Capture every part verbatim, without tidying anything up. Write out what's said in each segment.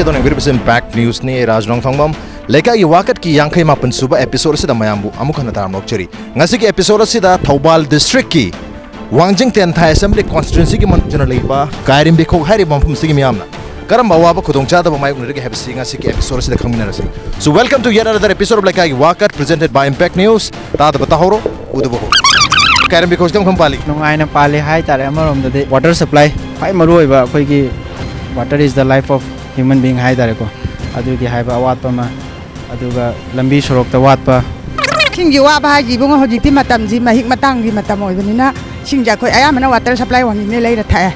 ꯑꯗꯣꯝꯅ ꯌꯦꯡꯕꯤꯔꯤꯕꯁꯤ ꯏꯝꯄꯦꯛ ꯅ꯭ꯌꯨꯁꯅꯤ꯫ ꯔꯥꯖ ꯅꯣꯡꯊꯣꯡꯕꯝ꯫ ꯂꯩꯀꯥꯏꯒꯤ ꯋꯥꯀꯠꯀꯤ ꯌꯥꯡꯈꯩ ꯃꯥꯄꯟ ꯁꯨꯕ ꯑꯦꯄꯤꯁꯣꯗ ꯑꯁꯤꯗ ꯃꯌꯥꯝꯕꯨ ꯑꯃꯨꯛ ꯍꯟꯅ ꯇꯔꯥꯝꯅ ꯑꯣꯛꯆꯔꯤ꯫ ꯉꯁꯤꯒꯤ ꯑꯦꯄꯤꯁꯣꯗ ꯑꯁꯤꯗ ꯊꯧꯕꯥꯜ ꯗꯤꯁꯇ꯭ꯔꯤꯛꯀꯤ ꯋꯥꯡꯖꯤꯡ ꯇꯦꯟꯊꯥ ꯑꯦꯁꯦꯝꯕ꯭ꯂꯤ ꯀꯣꯟꯁꯇꯤꯇ꯭ꯋꯦꯟꯁꯤꯒꯤ ꯃꯅꯨꯡ ꯆꯟꯅ ꯂꯩꯕ ꯀꯥꯏꯔꯦꯝꯕꯤꯈꯣꯛ ꯍꯥꯏꯔꯤꯕ ꯃꯐꯝ ꯑꯁꯤꯒꯤ ꯃꯤꯌꯥꯝꯅ ꯀꯔꯝꯕ ꯑꯋꯥꯕ ꯈꯨꯗꯣꯡꯆꯥꯗꯕ ꯃꯥꯌꯣꯛꯅꯔꯤꯒꯦ ꯍꯥꯏꯕꯁꯤ ꯉꯁꯤꯒꯤ ꯑꯦꯄꯤꯁꯣꯗ ꯑꯁꯤꯗ ꯈꯪꯃꯤꯟꯅꯔꯁꯤ꯫ So, welcome to yet another episode of ꯂꯩꯀꯥꯏꯒꯤ ꯋꯥꯀꯠ, presented by Impact News꯫ ꯇꯥꯗꯕ ꯇꯥꯍꯧꯔꯣ, ꯎꯗꯕ ꯍꯧꯔꯣ꯫ ꯀꯥꯏꯔꯦꯝꯕꯤꯈꯣꯛꯁꯤ ꯀꯔꯝ ꯀꯔꯝ ꯄꯥꯜꯂꯤ? ꯅꯨꯡꯉꯥꯏꯅ ꯄꯥꯜꯂꯤ ꯍꯥꯏꯇꯥꯔꯦ꯫ ꯑꯃꯔꯣꯝꯗꯗꯤ water supply ꯈ꯭ꯋꯥꯏ ꯃꯔꯨ ꯑꯣꯏꯕ, ꯑꯩꯈꯣꯏꯒꯤ water is the life of human being ꯍꯥꯏꯇꯥꯔꯦꯀꯣ꯫ ꯑꯗꯨꯒꯤ ꯍꯥꯏꯕ ꯑꯋꯥꯠꯄ ꯑꯃ, ꯑꯗꯨꯒ ꯂꯝꯕꯤ ꯁꯣꯔꯣꯛꯇ ꯋꯥꯠꯄ꯫ ꯏꯁꯤꯡꯒꯤ ꯋꯥꯕ ꯍꯥꯏꯁꯤ ꯏꯕꯨꯡꯉꯣ, ꯍꯧꯖꯤꯛꯇꯤ ꯃꯇꯝꯁꯤ ꯃꯍꯤꯛ ꯃꯇꯥꯡꯒꯤ ꯃꯇꯝ ꯑꯣꯏꯕꯅꯤꯅ ꯏꯁꯤꯡꯁꯦ ꯑꯩꯈꯣꯏ ꯑꯌꯥꯝꯕꯅ water supply ꯋꯥꯡꯖꯤꯡꯗꯩ ꯂꯩꯔ ꯊꯛꯑꯦ꯫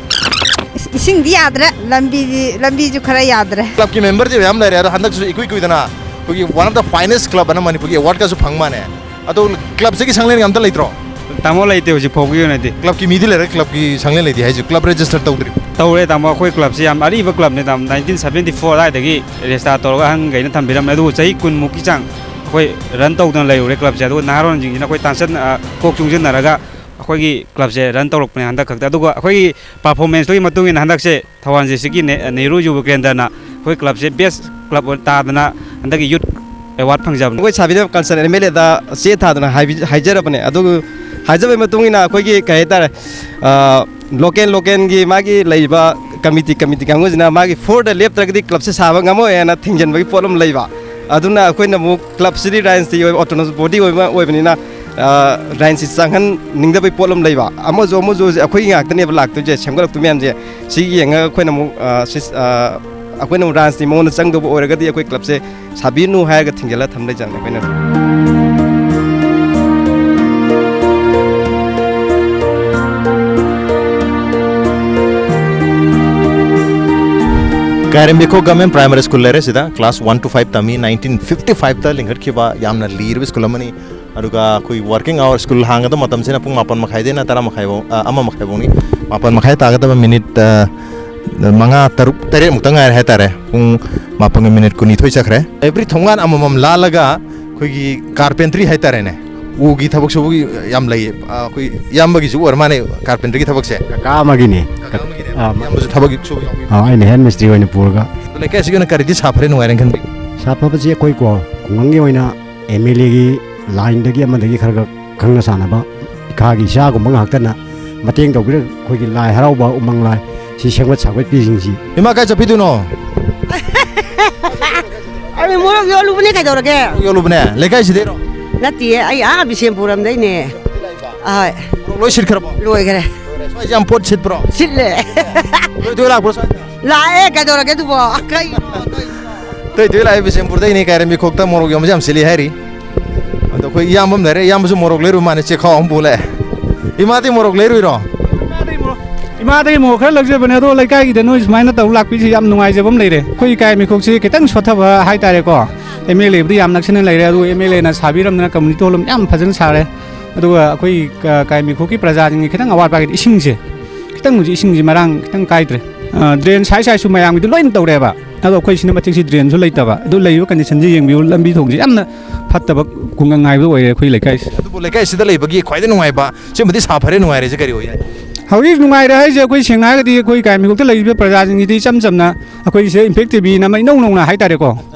ꯏꯁ-, ꯏꯁꯤꯡꯗꯤ ꯌꯥꯗ꯭ꯔꯦ, ꯂꯝꯕꯤꯗꯤ, ꯂꯝꯕꯤꯁꯨ ꯈꯔ ꯌꯥꯗ꯭ꯔꯦ꯫ ꯀ꯭ꯂꯕꯀꯤ ꯃꯦꯝꯕꯔꯁꯦ ꯃꯌꯥꯝ ꯂꯩꯔꯦ, ꯑꯗꯣ ꯍꯟꯗꯛꯁꯨ ꯏꯀꯨꯏ ꯀꯨꯏꯗꯅ ꯑꯩꯈꯣꯏꯒꯤ one of the finest club ꯑꯅ ꯃꯅꯤꯄꯨꯔꯒꯤ ꯑꯦꯋꯥꯔꯗꯀꯁꯨ ꯐꯪ ꯃꯥꯅꯦ꯫ ꯑꯗꯣ ꯀ꯭ꯂꯕꯁꯤꯒꯤ ꯁꯪꯂꯦꯟꯒ ꯑꯝꯇ ꯂꯩꯇ꯭ꯔꯣ? ꯇꯥꯃꯣ, ꯂꯩꯇꯦ, ꯍꯧꯖꯤꯛ ꯐꯥꯎꯒꯤ ꯑꯣꯏꯅꯗꯤ꯫ ꯀ꯭ꯂꯕꯀꯤ ꯃꯤꯗꯤ ꯂꯩꯔꯦ, ꯀ꯭ꯂꯕꯀꯤ ꯁꯪꯂꯦꯟ ꯂꯩꯇꯦ ꯍꯥꯏꯁꯦ, ꯀ꯭ꯂꯕ ꯔꯦꯖꯤꯁꯇꯔ ꯇꯧꯗ꯭ꯔꯤ? ꯇꯧꯔꯦ ꯇꯥꯃꯣ, ꯑꯩꯈꯣꯏ ꯀ꯭ꯂꯕꯁꯤ ꯌꯥꯝ ꯑꯔꯤꯕ ꯀ꯭ꯂꯕꯅꯦ ꯇꯥꯃꯣ, ꯅꯥꯏꯟꯇꯤꯟ ꯁꯚꯦꯟꯇꯤ ꯐꯣꯔ ꯑꯗꯨꯋꯥꯏꯗꯒꯤ ꯔꯦꯖꯤꯁꯇꯥꯔ ꯇꯧꯔꯒ ꯑꯍꯟꯈꯩꯅ ꯊꯝꯕꯤꯔꯝꯃꯦ꯫ ꯑꯗꯨꯕꯨ ꯆꯍꯤ ꯀꯨꯟꯃꯨꯛꯀꯤ ꯆꯥꯡ ꯑꯩꯈꯣꯏ ꯔꯟ ꯇꯧꯗꯅ ꯂꯩꯔꯨꯔꯦ ꯀ꯭ꯂꯕꯁꯦ꯫ ꯑꯗꯨꯒ ꯅꯍꯥꯔꯣꯟꯁꯤꯡꯁꯤꯅ ꯑꯩꯈꯣꯏ ꯇꯥꯟꯁꯟ-, ꯑ, ꯀꯣꯛ ꯆꯨꯡꯁꯤꯟꯅꯔꯒ ꯑꯩꯈꯣꯏꯒꯤ ꯀ꯭ꯂꯕꯁꯦ ꯔꯟ ꯇꯧꯔꯛꯄꯅꯦ ꯍꯟꯗꯛ ꯈꯛꯇ꯫ ꯑꯗꯨꯒ ꯑꯩꯈꯣꯏꯒꯤ ꯄꯥꯔꯐꯣꯔꯃꯦꯟꯁꯇꯨꯒꯤ ꯃꯇꯨꯡ ꯏꯟꯅ ꯍꯟꯗꯛꯁꯦ ꯊꯧꯕꯥꯜ ꯗꯤꯁꯇ꯭ꯔꯤꯛꯀꯤ ꯅꯦ-, ꯅꯦꯍꯔꯨ ꯌꯨꯕ ꯀꯦꯟꯗ꯭ꯔꯅ ꯑꯩꯈꯣꯏ ꯀ꯭ꯂꯕꯁꯦ ꯕꯦꯁ ꯀ꯭ꯂꯕ ꯑꯣꯏꯅ ꯇꯥꯗꯅ ꯍꯟꯗꯛꯀꯤ ꯌꯨꯠ ꯑꯦꯋꯥꯔꯗ ꯐꯪꯖꯕꯅꯤ꯫ ꯑꯩꯈꯣꯏ ꯁꯥꯕꯤꯅ ꯀꯟꯁꯔꯟ ꯑꯦꯝ ꯑꯦꯜ ꯑꯦꯗ ꯆꯦ ꯊꯥꯗꯅ ꯍꯥꯏꯕꯤ-, ꯍꯥꯏꯖꯔꯕꯅꯦ꯫ ꯑꯗꯨꯒ ꯍꯥꯏꯖꯕꯒꯤ ꯃꯇꯨꯡ ꯏꯟꯅ ꯑꯩꯈꯣꯏꯒꯤ ꯀꯩ ꯍꯥꯏꯇꯥꯔꯦ, ꯑ, ꯂꯣꯀꯦꯜ, ꯂꯣꯀꯦꯜꯒꯤ ꯃꯥꯒꯤ ꯂꯩꯔꯤꯕ ꯀꯃꯤꯇꯤ, ꯀꯃꯤꯇꯤ ꯀꯥꯡꯕꯨꯁꯤꯅ ꯃꯥꯒꯤ ꯐꯣꯔꯗ ꯂꯦꯞꯇ꯭ꯔꯒꯗꯤ ꯀ꯭ꯂꯕꯁꯦ ꯁꯥꯕ ꯉꯝꯃꯣꯏ ꯍꯥꯏꯅ ꯊꯤꯡꯖꯤꯟꯕꯒꯤ ꯄꯣꯠ ꯑꯃ ꯂꯩꯕ꯫ ꯑꯗꯨꯅ ꯑꯩꯈꯣꯏꯅ ꯑꯃꯨꯛ ꯀ꯭ꯂꯕꯁꯤꯗꯤ ꯔꯥꯏꯟꯁꯇꯤ ꯑꯣꯏꯕ, ꯑꯣꯇꯣꯅꯣꯃꯁ ꯕꯣꯗꯤ ꯑꯣꯏꯕ ꯑꯣꯏꯕꯅꯤꯅ, ꯑ, ꯔꯥꯏꯟꯁꯤ ꯆꯪꯍꯟꯅꯤꯡꯗꯕꯒꯤ ꯄꯣꯠ ꯑꯃ ꯂꯩꯕ꯫ ꯑꯃꯁꯨ ꯑꯃꯁꯨ ꯍꯧꯖꯤꯛ ꯑꯩꯈꯣꯏꯒꯤ ꯉꯥꯛꯇꯅꯦꯕ ꯂꯥꯛꯇꯣꯏꯁꯦ, ꯁꯦꯝꯒꯠꯂꯛꯇꯣꯏ ꯃꯌꯥꯝꯁꯦ꯫ ꯁꯤ ꯌꯦꯡꯉꯒ ꯑꯩꯈꯣꯏꯅ ꯑꯃꯨꯛ, ꯑ, ꯁꯤ, ꯑ, ꯑꯩꯈꯣꯏꯅ ꯑꯃꯨꯛ ꯔꯥꯏꯟꯁꯇꯤ ꯃꯉꯣꯟꯗ ꯆꯪꯗꯧꯕ ꯑꯣꯏꯔꯒꯗꯤ ꯑꯩꯈꯣꯏ ꯀ꯭ꯂꯕꯁꯦ ꯁꯥꯕꯤꯅꯨ ꯍꯥꯏꯔꯒ ꯊꯤꯡꯖꯤꯜꯂ ꯊꯝ ꯂꯩꯖꯕꯅꯦ ꯑꯩꯈꯣꯏꯅ꯫ ꯀꯥꯏꯔꯦꯝꯕꯤꯈꯣꯛ ꯒꯚꯔꯟꯃꯦꯟꯠ ꯄ꯭ꯔꯥꯏꯃꯥꯔꯤ ꯁ꯭ꯀꯨꯜ ꯂꯩꯔꯦ ꯁꯤꯗ꯫ ꯀ꯭ꯂꯥꯁ ꯋꯥꯟ ꯇꯨ ꯐꯥꯏꯚ ꯇꯝꯃꯤ꯫ ꯅꯥꯏꯟꯇꯤꯟ ꯐꯤꯐꯇꯤ ꯐꯥꯏꯚꯇ ꯂꯤꯡꯈꯠꯈꯤꯕ ꯌꯥꯝꯅ ꯂꯤꯔꯕ ꯁ꯭ꯀꯨꯜ ꯑꯃꯅꯤ꯫ ꯑꯗꯨꯒ ꯑꯩꯈꯣꯏ ꯋꯥꯔꯀꯤꯡ ꯑꯋꯥꯔ, ꯁ꯭ꯀꯨꯜ ꯍꯥꯡꯒꯗꯕ ꯃꯇꯝꯁꯤꯅ ꯄꯨꯡ ꯃꯥꯄꯟ ꯃꯈꯥꯏꯗꯩꯅ ꯇꯔꯥ ꯃꯈꯥꯏꯐꯥꯎ, ꯑ, ꯑꯃ ꯃꯈꯥꯏꯐꯥꯎꯅꯤ꯫ ꯃꯥꯄꯟ ꯃꯈꯥꯏ ꯇꯥꯒꯗꯕ ꯃꯤꯅꯤꯠ, ꯑ, ꯃꯉꯥ, ꯇꯔꯨꯛ, ꯇꯔꯦꯠ ꯃꯨꯛꯇ ꯉꯥꯏꯔꯦ ꯍꯥꯏꯇꯥꯔꯦ꯫ ꯄꯨꯡ ꯃꯥꯄꯟꯒ ꯃꯤꯅꯤꯠ ꯀꯨꯟꯅꯤꯊꯣꯏ ꯆꯠꯈ꯭ꯔꯦ꯫ Every ꯊꯣꯡꯒꯥꯟ ꯑꯃꯃꯝ ꯂꯥꯜꯂꯒ ꯑꯩꯈꯣꯏꯒꯤ ꯀꯥꯔꯄꯦꯟꯇ꯭ꯔꯤ ꯍꯥꯏꯇꯥꯔꯦꯅꯦ, ꯎꯒꯤ ꯊꯕꯛ ꯁꯨꯕꯒꯤ ꯌꯥꯝ ꯂꯩꯌꯦ꯫ ꯑ, ꯑꯩꯈꯣꯏ ꯏꯌꯥꯝꯕꯒꯤꯁꯨ ꯑꯣꯏꯔ ꯃꯥꯜꯂꯦ ꯀꯥꯔꯄꯦꯟꯇ꯭ꯔꯤꯒꯤ ꯊꯕꯛꯁꯦ꯫ ꯀꯀꯥ ꯑꯃꯒꯤꯅꯦ꯫ ꯀꯀꯥ ꯑꯃꯒꯤꯅꯦ꯫ ꯑꯥ꯫ ꯏꯌꯥꯝꯕꯁꯨ ꯊꯕꯛ ꯁꯨꯕ ꯌꯥꯎꯕꯤꯕ꯭ꯔꯥ? ꯑꯥ, ꯑꯩꯅ ꯍꯦꯗ ꯃꯤꯁꯇ꯭ꯔꯤ ꯑꯣꯏꯅ ꯄꯨꯔꯒ꯫ ꯂꯩꯀꯥꯏꯁꯤꯒꯤ ꯑꯣꯏꯅ ꯀꯔꯤꯗꯤ ꯁꯥꯐꯔꯦ, ꯅꯨꯡꯉꯥꯏꯔꯦꯅ ꯈꯟꯕꯤ? ꯁꯥꯐꯕꯁꯤ ꯑꯩꯈꯣꯏꯀꯣ, ꯈꯨꯡꯒꯪꯒꯤ ꯑꯣꯏꯅ ꯑꯦꯝ ꯑꯦꯜ ꯑꯦꯒꯤ ꯂꯥꯏꯟꯗꯒꯤ ꯑꯃꯗꯒꯤ ꯈꯔ ꯈꯔ ꯈꯪꯅ ꯆꯥꯟꯅꯕ, ꯏꯈꯥꯒꯤ ꯏꯆꯥꯒꯨꯝꯕ ꯉꯥꯛꯇꯅ ꯃꯇꯦꯡ ꯇꯧꯕꯤꯔꯒ ꯑꯩꯈꯣꯏꯒꯤ ꯂꯥꯏ ꯍꯔꯥꯎꯕ ꯎꯃꯪ ꯂꯥꯏ ꯁꯤ ꯁꯦꯝꯒꯠ ꯁꯥꯒꯠꯄꯤꯁꯤꯡꯁꯤ꯫ ꯏꯃꯥ, ꯀꯥꯏ ꯆꯠꯄꯤꯗꯣꯏꯅꯣ? ꯑꯩ ꯃꯣꯔꯣꯛ ꯌꯣꯜꯂꯨꯕꯅꯦ, ꯀꯩꯗꯧꯔꯒꯦ? ꯌꯣꯜꯂꯨꯕꯅꯦ꯫ ꯂꯩꯀꯥꯏꯁꯤꯗꯩꯔꯣ? ꯅꯠꯇꯤꯌꯦ, ꯑꯩ ꯑꯥ ꯕꯤꯁꯦꯝꯄꯨꯔ ꯑꯝꯗꯩꯅꯦ꯫ ꯑꯍꯣꯏ꯫ ꯃꯣꯔꯣꯛ ꯂꯣꯏ ꯁꯤꯠꯈ꯭ꯔꯕꯣ? ꯂꯣꯏꯈ꯭ꯔꯦ꯫ ꯁ꯭ꯋꯥꯏꯁꯦ ꯌꯥꯝ ꯄꯣꯠ ꯁꯤꯠꯄ꯭ꯔꯣ? ꯁꯤꯠꯂꯦ꯫ ꯇꯣꯏ ꯇꯣꯏ ꯂꯥꯛꯄ꯭ꯔꯣ ꯁ꯭ꯋꯥꯏꯗ? ꯂꯥꯛꯑꯦ, ꯀꯩꯗꯧꯔꯒꯦ ꯑꯗꯨꯕꯣ? ꯀꯩꯅꯣ? ꯇꯣꯏ ꯇꯣꯏ ꯂꯥꯛꯑꯦ, ꯕꯤꯁꯦꯝꯄꯨꯔꯗꯩꯅꯦ꯫ ꯀꯥꯏꯔꯦꯝꯕꯤ ꯈꯣꯛꯇ ꯃꯣꯔꯣꯛ ꯌꯣꯟꯕꯁꯦ ꯌꯥꯝ ꯁꯤꯠꯂꯤ ꯍꯥꯏꯔꯤ꯫ ꯑꯗꯣ ꯑꯩꯈꯣꯏ ꯏꯌꯥꯝꯕ ꯑꯃ ꯂꯩꯔꯦ, ꯏꯌꯥꯝꯕꯁꯨ ꯃꯣꯔꯣꯛ ꯂꯩꯔꯨ ꯃꯥꯅꯦ, ꯆꯦꯈꯥꯎ ꯑꯃ ꯄꯨ ꯂꯥꯛꯑꯦ꯫ ꯏꯃꯥꯗꯤ ꯃꯣꯔꯣꯛ ꯂꯩꯔꯨꯏꯔꯣ? ꯏꯃꯥꯗꯒꯤ ꯃꯣꯔꯣꯛ ꯈꯔ ꯂꯧꯖꯕꯅꯦ, ꯑꯗꯣ ꯂꯩꯀꯥꯏꯒꯤꯗ ꯅꯣꯏ ꯁꯨꯃꯥꯏꯅ ꯇꯧꯔ ꯂꯥꯛꯄꯤꯁꯦ ꯌꯥꯝ ꯅꯨꯡꯉꯥꯏꯖꯕ ꯑꯃ ꯂꯩꯔꯦ꯫ ꯑꯩꯈꯣꯏ ꯏꯀꯥꯏ ꯃꯤꯈꯣꯛꯁꯤ ꯈꯤꯇꯪ ꯁꯣꯠꯊꯕ ꯍꯥꯏꯇꯥꯔꯦꯀꯣ꯫ ꯑꯦꯝ ꯑꯦꯜ ꯑꯦꯕꯨꯗꯤ ꯌꯥꯝ ꯅꯛꯁꯤꯟꯅ ꯂꯩꯔꯦ, ꯑꯗꯨ ꯑꯦꯝ ꯑꯦꯜ ꯑꯦꯅ ꯁꯥꯕꯤꯔꯝꯗꯅ ꯀꯝꯃꯨꯅꯤꯇꯤ ꯍꯣꯜ ꯑꯃ ꯌꯥꯝ ꯐꯖꯅ ꯁꯥꯔꯦ꯫ ꯑꯗꯨꯒ ꯑꯩꯈꯣꯏ ꯀ- ꯀꯥꯏ ꯃꯤꯈꯣꯛꯀꯤ ꯄ꯭ꯔꯖꯥꯁꯤꯡꯒꯤ ꯈꯤꯇꯪ ꯑꯋꯥꯠꯄ ꯍꯥꯏꯔꯒꯗꯤ ꯏꯁꯤꯡꯁꯦ, ꯈꯤꯇꯪ ꯍꯧꯖꯤꯛ ꯏꯁꯤꯡꯁꯦ ꯃꯔꯥꯡ ꯈꯤꯇꯪ ꯀꯥꯏꯗ꯭ꯔꯦ꯫ ꯑ, ꯗ꯭ꯔꯦꯟ ꯁꯥꯏ ꯁꯥꯏꯁꯨ ꯃꯌꯥꯝꯒꯤꯗꯤ ꯂꯣꯏꯅ ꯇꯧꯔꯦꯕ, ꯑꯗꯣ ꯑꯩꯈꯣꯏ ꯁꯤꯅ ꯃꯊꯛꯁꯤ ꯗ꯭ꯔꯦꯟꯁꯨ ꯂꯩꯇꯕ꯫ ꯑꯗꯨ ꯂꯩꯔꯤꯕ ꯀꯟꯗꯤꯁꯟꯁꯤ ꯌꯦꯡꯕꯤꯌꯨ, ꯂꯝꯕꯤ ꯊꯣꯡꯁꯤ ꯌꯥꯝꯅ ꯐꯠꯇꯕ ꯈꯨꯡꯒꯪ ꯍꯥꯏꯕꯗꯨ ꯑꯣꯏꯔꯦ ꯑꯩꯈꯣꯏ ꯂꯩꯀꯥꯏꯁꯤ꯫ ꯑꯗꯨꯕꯨ ꯂꯩꯀꯥꯏꯁꯤꯗ ꯂꯩꯕꯒꯤ ꯈ꯭ꯋꯥꯏꯗꯒꯤ ꯅꯨꯡꯉꯥꯏꯕ, ꯁꯤꯃꯗꯤ ꯁꯥ ꯐꯔꯦ, ꯅꯨꯡꯉꯥꯏꯔꯦꯁꯦ ꯀꯔꯤ ꯑꯣꯏ ꯍꯥꯏ? ꯍꯧꯖꯤꯛ ꯅꯨꯡꯉꯥꯏꯔꯦ ꯍꯥꯏꯁꯦ, ꯑꯩꯈꯣꯏ ꯁꯦꯡꯅ ꯍꯥꯏꯔꯒꯗꯤ ꯑꯩꯈꯣꯏ ꯀꯥꯏ ꯃꯤꯈꯣꯛꯇ ꯂꯩꯔꯤꯕ ꯄ꯭ꯔꯖꯥꯁꯤꯡꯒꯤꯗꯤ ꯏꯆꯝ ꯆꯝꯅ ꯑꯩꯈꯣꯏꯁꯦ ꯏꯝꯄꯦꯛ ꯇꯤ ꯚꯤꯅ ꯑꯃ ꯏꯅꯧ ꯅꯧꯅ ꯍꯥꯏꯇꯥꯔꯦꯀꯣ,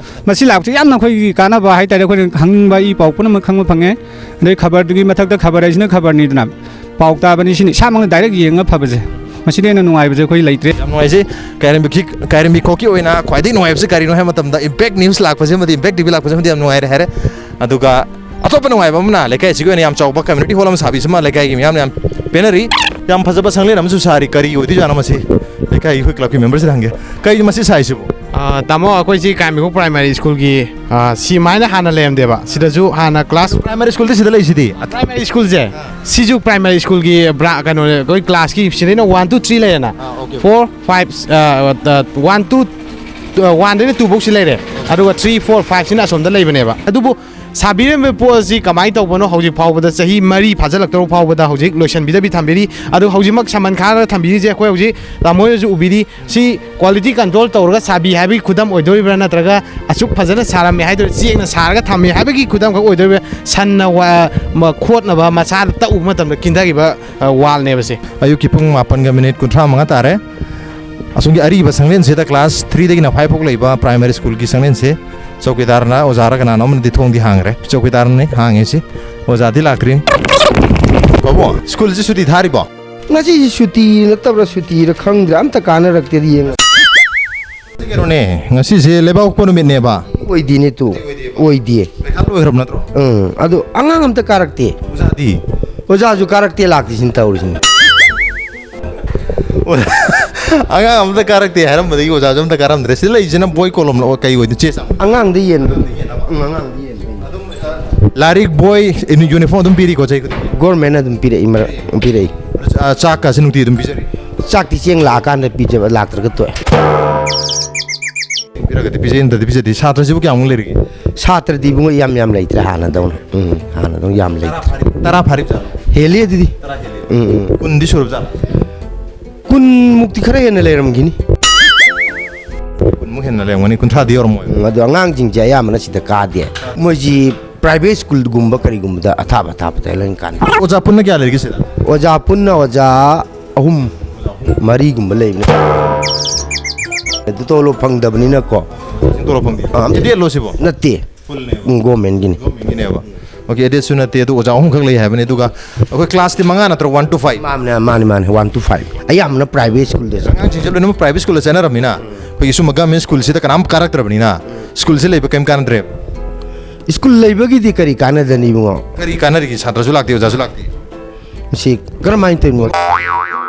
ꯃꯁꯤ ꯂꯥꯛꯄꯁꯦ ꯌꯥꯝꯅ ꯑꯩꯈꯣꯏꯒꯤ ꯀꯥꯟꯅꯕ ꯍꯥꯏꯇꯥꯔꯦ꯫ ꯑꯩꯈꯣꯏꯅ ꯈꯪꯅꯤꯡꯕ ꯏ ꯄꯥꯎ ꯄꯨꯝꯅꯃꯛ ꯈꯪꯕ ꯐꯪꯉꯦ꯫ ꯑꯗꯩ ꯈꯕꯔꯗꯨꯒꯤ ꯃꯊꯛꯇ ꯈꯕꯔ ꯍꯥꯏꯁꯤꯅ ꯈꯕꯔꯅꯤꯗꯅ, ꯄꯥꯎ ꯇꯥꯕꯅꯤ, ꯁꯤꯅ ꯏꯁꯥꯃꯛꯅ ꯗꯥꯏꯔꯦꯛ ꯌꯦꯡꯉ ꯐꯕꯁꯦ, ꯃꯁꯤꯗꯩ ꯍꯦꯟꯅ ꯅꯨꯡꯉꯥꯏꯕꯁꯦ ꯑꯩꯈꯣꯏ ꯂꯩꯇ꯭ꯔꯦ꯫ ꯌꯥꯝ ꯅꯨꯡꯉꯥꯏꯖꯩ꯫ ꯀꯥꯏꯔꯦꯝꯕꯤ ꯈꯤ- ꯀꯥꯏꯔꯦꯝꯕꯤ ꯈꯣꯛꯀꯤ ꯑꯣꯏꯅ ꯈ꯭ꯋꯥꯏꯗꯒꯤ ꯅꯨꯡꯉꯥꯏꯕꯁꯤ ꯀꯔꯤꯅꯣ ꯍꯥꯏꯕ ꯃꯇꯝꯗ, ꯏꯝꯄꯦꯛ ꯅ꯭ꯌꯨꯁ ꯂꯥꯛꯄꯁꯤꯃꯗꯤ, ꯏꯝꯄꯦꯛ ꯇꯤ ꯚꯤ ꯂꯥꯛꯄꯁꯤꯃꯗꯤ ꯌꯥꯝ ꯅꯨꯡꯉꯥꯏꯔꯦ ꯍꯥꯏꯔꯦ꯫ ꯑꯗꯨꯒ ꯑꯇꯣꯞꯄ ꯅꯨꯡꯉꯥꯏꯕ ꯑꯃꯅ ꯂꯩꯀꯥꯏ ꯑꯁꯤꯒꯤ ꯑꯣꯏꯅ ꯌꯥꯝ ꯆꯥꯎꯕ ꯀꯝꯃ꯭ꯌꯨꯅꯤꯇꯤ ꯍꯣꯜ ꯑꯃ ꯁꯥꯕꯤꯁꯤꯃ ꯂꯩꯀꯥꯏꯒꯤ ꯃꯤꯌꯥꯝꯅ ꯌꯥꯝ ꯄꯦꯟꯅꯔꯤ꯫ ꯌꯥꯝ ꯐꯖꯕ ꯁꯪꯂꯦꯟ ꯑꯃꯁꯨ ꯁꯥꯔꯤ, ꯀꯔꯤ ꯑꯣꯏꯗꯣꯏꯖꯥꯠꯅꯣ ꯃꯁꯤ? ꯂꯩꯀꯥꯏꯒꯤ ꯑꯩꯈꯣꯏ ꯀ꯭ꯂꯕꯀꯤ ꯃꯦꯝꯕꯔꯁꯤꯗ ꯍꯪꯒꯦ꯫ ꯀꯩꯅꯣ ꯃꯁꯤ ꯁꯥꯏꯁꯤꯕꯨ? ꯑꯥ, ꯇꯥꯃꯣ, ꯑꯩꯈꯣꯏꯁꯤ ꯀꯥꯏꯃꯤꯈꯣꯛ ꯄ꯭ꯔꯥꯏꯃꯥꯔꯤ ꯁ꯭ꯀꯨꯜꯒꯤ, ꯑꯥ, ꯁꯤ ꯃꯥꯏꯅ ꯍꯥꯟꯅ ꯂꯩꯔꯝꯗꯦꯕ꯫ ꯁꯤꯗꯁꯨ ꯍꯥꯟꯅ ꯀ꯭ꯂꯥꯁ ꯄ꯭ꯔꯥꯏꯃꯥꯔꯤ ꯁ꯭ꯀꯨꯜꯗꯤ ꯁꯤꯗ ꯂꯩꯁꯤꯗꯤ? ꯄ꯭ꯔꯥꯏꯃꯥꯔꯤ ꯁ꯭ꯀꯨꯜꯁꯦ, ꯁꯤꯁꯨ ꯄ꯭ꯔꯥꯏꯃꯥꯔꯤ ꯁ꯭ꯀꯨꯜꯒꯤ ꯕ꯭ꯔꯥ-, ꯀꯩꯅꯣꯅꯦ, ꯑꯩꯈꯣꯏ ꯀ꯭ꯂꯥꯁꯀꯤ ꯁꯤꯗꯩꯅ ꯋꯥꯟ ꯇꯨ ꯊ꯭ꯔꯤ ꯂꯩꯔꯦꯅ꯫ ꯐꯣꯔ ꯐꯥꯏꯚ, ꯑꯥ, ꯋꯥꯟ ꯇꯨ, ꯋꯥꯟꯗꯩꯅ ꯇꯨ ꯐꯧꯁꯤ ꯂꯩꯔꯦ꯫ ꯑꯗꯨꯒ ꯊ꯭ꯔꯤ, ꯐꯣꯔ, ꯐꯥꯏꯚꯁꯤꯅ ꯑꯁꯣꯝꯗ ꯂꯩꯕꯅꯦꯕ꯫ ꯑꯗꯨꯕꯨ ꯁꯥꯕꯤꯔꯝꯕ ꯄꯣꯠ ꯑꯁꯤ ꯀꯃꯥꯏꯅ ꯇꯧꯕꯅꯣ, ꯍꯧꯖꯤꯛ ꯐꯥꯎꯕꯗ ꯆꯍꯤ ꯃꯔꯤ ꯐꯥꯖꯤꯜꯂꯛꯇꯧꯔ ꯐꯥꯎꯕꯗ ꯍꯧꯖꯤꯛ ꯂꯣꯏꯁꯤꯟꯕꯤꯗꯕꯤ ꯊꯝꯕꯤꯔꯤ꯫ ꯑꯗꯨ ꯍꯧꯖꯤꯛꯃꯛ ꯁꯃꯟ ꯈꯥꯔꯒ ꯊꯝꯕꯤꯔꯤꯁꯦ ꯑꯩꯈꯣꯏ ꯍꯧꯖꯤꯛ ꯇꯥꯃꯣ ꯍꯣꯏꯅꯁꯨ ꯎꯕꯤꯔꯤ꯫ ꯁꯤ ꯀ꯭ꯋꯥꯂꯤꯇꯤ ꯀꯟꯇ꯭ꯔꯣꯜ ꯇꯧꯔꯒ ꯁꯥꯕꯤ ꯍꯥꯏꯕꯒꯤ ꯈꯨꯗꯝ ꯑꯣꯏꯗꯣꯔꯤꯕ꯭ꯔꯥ, ꯅꯠꯇ꯭ꯔꯒ ꯑꯁꯨꯛ ꯐꯖꯅ ꯁꯥꯔꯝꯃꯦ ꯍꯥꯏꯗꯣꯏꯔꯥ, ꯆꯦꯛꯅ ꯁꯥꯔꯒ ꯊꯝꯃꯦ ꯍꯥꯏꯕꯒꯤ ꯈꯨꯗꯝ ꯈꯛ ꯑꯣꯏꯗꯣꯔꯤꯕ꯭ꯔꯥ? ꯁꯟꯅ ꯋꯥ-, ꯃ-, ꯈꯣꯠꯅꯕ ꯃꯁꯥꯗ ꯇꯛꯎꯕ ꯃꯇꯝꯗ ꯀꯤꯟꯊꯈꯤꯕ, ꯑ, ꯋꯥꯜꯅꯦꯕ ꯁꯦ꯫ ꯑꯌꯨꯛꯀꯤ ꯄꯨꯡ ꯃꯥꯄꯟꯒ ꯃꯤꯅꯤꯠ ꯀꯨꯟꯊ꯭ꯔꯥ ꯃꯉꯥ ꯇꯥꯔꯦ꯫ ꯑꯁꯣꯝꯒꯤ ꯑꯔꯤꯕ ꯁꯪꯂꯦꯟꯁꯤꯗ ꯀ꯭ꯂꯥꯁ ꯊ꯭ꯔꯤꯗꯒꯤꯅ ꯐꯥꯏꯚ ꯐꯥꯎ ꯂꯩꯕ ꯄ꯭ꯔꯥꯏꯃꯥꯔꯤ ꯁ꯭ꯀꯨꯜꯒꯤ ꯁꯪꯂꯦꯟꯁꯦ ꯆꯧꯀꯤꯗꯥꯔꯅ, ꯑꯣꯖꯥꯔ ꯀꯅꯥꯅꯣ ꯑꯃꯅꯗꯤ ꯊꯣꯡꯗꯤ ꯍꯥꯡꯈ꯭ꯔꯦ꯫ ꯆꯧꯀꯤꯗꯥꯔꯅꯤ ꯍꯥꯡꯉꯤꯁꯤ, ꯑꯣꯖꯥꯗꯤ ꯂꯥꯛꯇ꯭ꯔꯤ꯫ ꯕꯥꯕꯨ, ꯁ꯭ꯀꯨꯜꯁꯤ ꯁꯨꯇꯤ ꯊꯥꯔꯤꯕꯣ? ꯉꯁꯤꯁꯤ ꯁꯨꯇꯤ ꯅꯠꯇꯕ꯭ꯔꯥ ꯁꯨꯇꯤꯔ ꯈꯪꯗ꯭ꯔꯦ, ꯑꯝꯇ ꯀꯥꯟꯅꯔꯛꯇꯦꯗ ꯌꯦꯡꯉꯣ꯫ ꯀꯩꯅꯣꯅꯦ, ꯉꯁꯤꯁꯦ ꯂꯩꯕꯥꯛꯄꯣꯛꯄ ꯅꯨꯃꯤꯠꯅꯦꯕ꯫ ꯑꯣꯏꯗꯦꯅꯦ ꯇꯨ꯫ ꯑꯣꯏꯗꯦ꯫ ꯄꯩꯈꯥ ꯂꯣꯏꯈ꯭ꯔꯕ ꯅꯠꯇ꯭ꯔꯣ? ꯎꯝ, ꯑꯗꯨ ꯑꯉꯥꯡ ꯑꯝꯇ ꯀꯥꯔꯛꯇꯦ꯫ ꯑꯣꯖꯥꯗꯤ? ꯑꯣꯖꯥꯁꯨ ꯀꯥꯔꯛꯇꯦ, ꯂꯥꯛꯇꯦ, ꯁꯤꯅ ꯇꯧꯔꯤꯁꯤꯅ꯫ ꯑꯉꯥꯡ ꯑꯝꯇ ꯀꯥꯔꯛꯇꯦ ꯍꯥꯏꯔꯝꯕꯗꯒꯤ ꯑꯣꯖꯥꯁꯨ ꯑꯝꯇ ꯀꯥꯔꯝꯗ꯭ꯔꯦ꯫ ꯁꯤꯗ ꯂꯩꯔꯤꯁꯤꯅ ꯕꯣꯏ ꯀꯣꯂꯣꯝ ꯂꯣ, ꯀꯩ ꯑꯣꯏꯗꯣꯏꯅꯣ? ꯆꯦ ꯆꯥꯡ? ꯑꯉꯥꯡꯗ ꯌꯦꯟꯕ꯫ ꯎꯝ, ꯑꯉꯥꯡꯗ ꯌꯦꯟꯕ꯫ ꯂꯥꯏꯔꯤꯛ, ꯕꯣꯏ, ꯌꯨꯅꯤꯐꯣꯔꯝ ꯑꯗꯨꯝ ꯄꯤꯔꯤꯀꯣ ꯆꯍꯤ ꯈꯨꯗꯤꯡꯒꯤ? ꯒꯣꯔꯃꯦꯟꯅ ꯑꯗꯨꯝ ꯄꯤꯔꯛꯏ, ꯃꯔꯛ ꯄꯤꯔꯛꯏ꯫ ꯑ, ꯆꯥꯛꯀꯁꯤ ꯅꯨꯡꯇꯤ ꯑꯗꯨꯝ ꯄꯤꯖꯔꯤ? ꯆꯥꯛꯇꯤ ꯆꯦꯡ ꯂꯥꯛꯑꯀꯥꯟꯗ ꯄꯤꯖꯕ, ꯂꯥꯛꯇ꯭ꯔꯒ ꯇꯣꯛꯑꯦ꯫ ꯄꯤꯔꯒꯗꯤ ꯄꯤꯖꯩ, ꯅꯠꯇ꯭ꯔꯗꯤ ꯄꯤꯖꯗꯦ꯫ ꯁꯥꯇ꯭ꯔꯁꯤꯕꯨ ꯀꯌꯥꯃꯨꯛ ꯂꯩꯔꯤꯒꯦ? ꯁꯥꯇ꯭ꯔꯗꯤ ꯏꯕꯨꯡꯉꯣ ꯌꯥꯝ ꯌꯥꯝ ꯂꯩꯇ꯭ꯔꯦ, ꯍꯥꯟꯅꯗꯧꯅ꯫ ꯎꯝ, ꯍꯥꯟꯅꯗꯧꯅ ꯌꯥꯝ ꯂꯩꯇ꯭ꯔꯦ꯫ ꯇꯔꯥ ꯐꯥꯔꯤ-, ꯇꯔꯥ ꯐꯥꯔꯤꯕ ꯖꯥꯠꯂꯣ? ꯍꯦꯜꯂꯤ ꯑꯗꯨꯗꯤ꯫ ꯇꯔꯥ ꯍꯦꯜꯂꯤ꯫ ꯎꯝ, ꯎꯝ꯫ ꯀꯨꯟꯗꯤ ꯁꯨꯔꯕ ꯖꯥꯠꯂꯣ? ꯀꯨꯟꯃꯨꯛꯇꯤ ꯈꯔ ꯍꯦꯟꯅ ꯂꯩꯔꯝꯈꯤꯅꯤ꯫ ꯀꯨꯟꯃꯨꯛ ꯍꯦꯟꯅ ꯂꯩꯔꯝꯒꯅꯤ, ꯀꯨꯟꯊ꯭ꯔꯥꯗꯤ ꯌꯧꯔꯝꯃꯣꯏ꯫ ꯎꯝ, ꯑꯗꯣ ꯑꯉꯥꯡꯁꯤꯡꯁꯦ ꯑꯌꯥꯝꯕꯅ ꯁꯤꯗ ꯀꯥꯗꯦ꯫ ꯃꯣꯏꯁꯤ ꯄ꯭ꯔꯥꯏꯚꯦꯠ ꯁ꯭ꯀꯨꯜꯒꯨꯝꯕ ꯀꯔꯤꯒꯨꯝꯕꯗ ꯑꯊꯥꯞ ꯑꯊꯥꯞꯄꯗ ꯂꯣꯏꯅ ꯀꯥꯟꯅꯩ꯫ ꯑꯣꯖꯥ ꯄꯨꯟꯅ ꯀꯌꯥ ꯂꯩꯔꯤꯒꯦ ꯁꯤꯗ? ꯑꯣꯖꯥ ꯄꯨꯟꯅ ꯑꯣꯖꯥ ꯑꯍꯨꯝ, ꯃꯔꯤꯒꯨꯝꯕ ꯂꯩꯕꯅꯤ꯫ ꯑꯗꯨ ꯇꯣꯂꯣꯞ ꯐꯪꯗꯕꯅꯤꯅꯀꯣ꯫ ꯇꯣꯂꯣꯞ ꯐꯪꯗꯦ? ꯑꯥ, ꯑꯝꯇ ꯑꯦꯗꯦꯠꯂꯣ ꯁꯤꯕꯣ? ꯅꯠꯇꯦ꯫ ꯐꯨꯜꯅꯦꯕ? ꯎꯝ, ꯒꯣꯔꯃꯦꯟꯒꯤꯅꯤ꯫ ꯒꯣꯔꯃꯦꯟꯒꯤꯅꯦꯕ? ꯑꯣꯀꯦ, ꯑꯦꯗꯦꯠꯁꯨ ꯅꯠꯇꯦ, ꯑꯗꯨ ꯑꯣꯖꯥ ꯑꯍꯨꯝꯈꯛ ꯂꯩ ꯍꯥꯏꯕꯅꯤ꯫ ꯑꯗꯨꯒ ꯑꯩꯈꯣꯏ ꯀ꯭ꯂꯥꯁꯇꯤ ꯃꯉꯥ ꯅꯠꯇ꯭ꯔꯣ? One to five? ꯃꯥꯅꯦ, ꯃꯥꯅꯦ, ꯃꯥꯅꯦ, one to five꯫ ꯑꯌꯥꯝꯕꯅ ꯄ꯭ꯔꯥꯏꯚꯦꯠ ꯁ꯭ꯀꯨꯜꯗ ꯆꯠꯂꯦ꯫ ꯑꯉꯥꯡꯁꯤꯡꯁꯦ ꯂꯣꯏꯅꯃꯛ ꯄ꯭ꯔꯥꯏꯚꯦꯠ ꯁ꯭ꯀꯨꯜꯗ ꯆꯠꯅꯔꯕꯅꯤꯅ, ꯑꯩꯈꯣꯏꯒꯤ ꯁꯨꯝꯕ ꯒꯃꯦꯟ ꯁ꯭ꯀꯨꯜꯁꯤꯗ ꯀꯅꯥꯝ ꯀꯥꯔꯛꯇ꯭ꯔꯕꯅꯤꯅ, ꯁ꯭ꯀꯨꯜꯁꯤ ꯂꯩꯕ ꯀꯔꯤꯝ ꯀꯥꯟꯅꯗ꯭ꯔꯦꯕ꯫ ꯁ꯭ꯀꯨꯜ ꯂꯩꯕꯒꯤꯗꯤ ꯀꯔꯤ ꯀꯥꯟꯅꯗꯅꯤ ꯏꯕꯨꯡꯉꯣ? ꯀꯔꯤ ꯀꯥꯟꯅꯔꯤꯒꯦ? ꯁꯥꯇ꯭ꯔꯁꯨ ꯂꯥꯛꯇꯦ, ꯑꯣꯖꯥꯁꯨ ꯂꯥꯛꯇꯦ꯫ ꯃꯁꯤ ꯀꯔꯝꯍꯥꯏꯅ ꯇꯧꯔꯤꯅꯣ?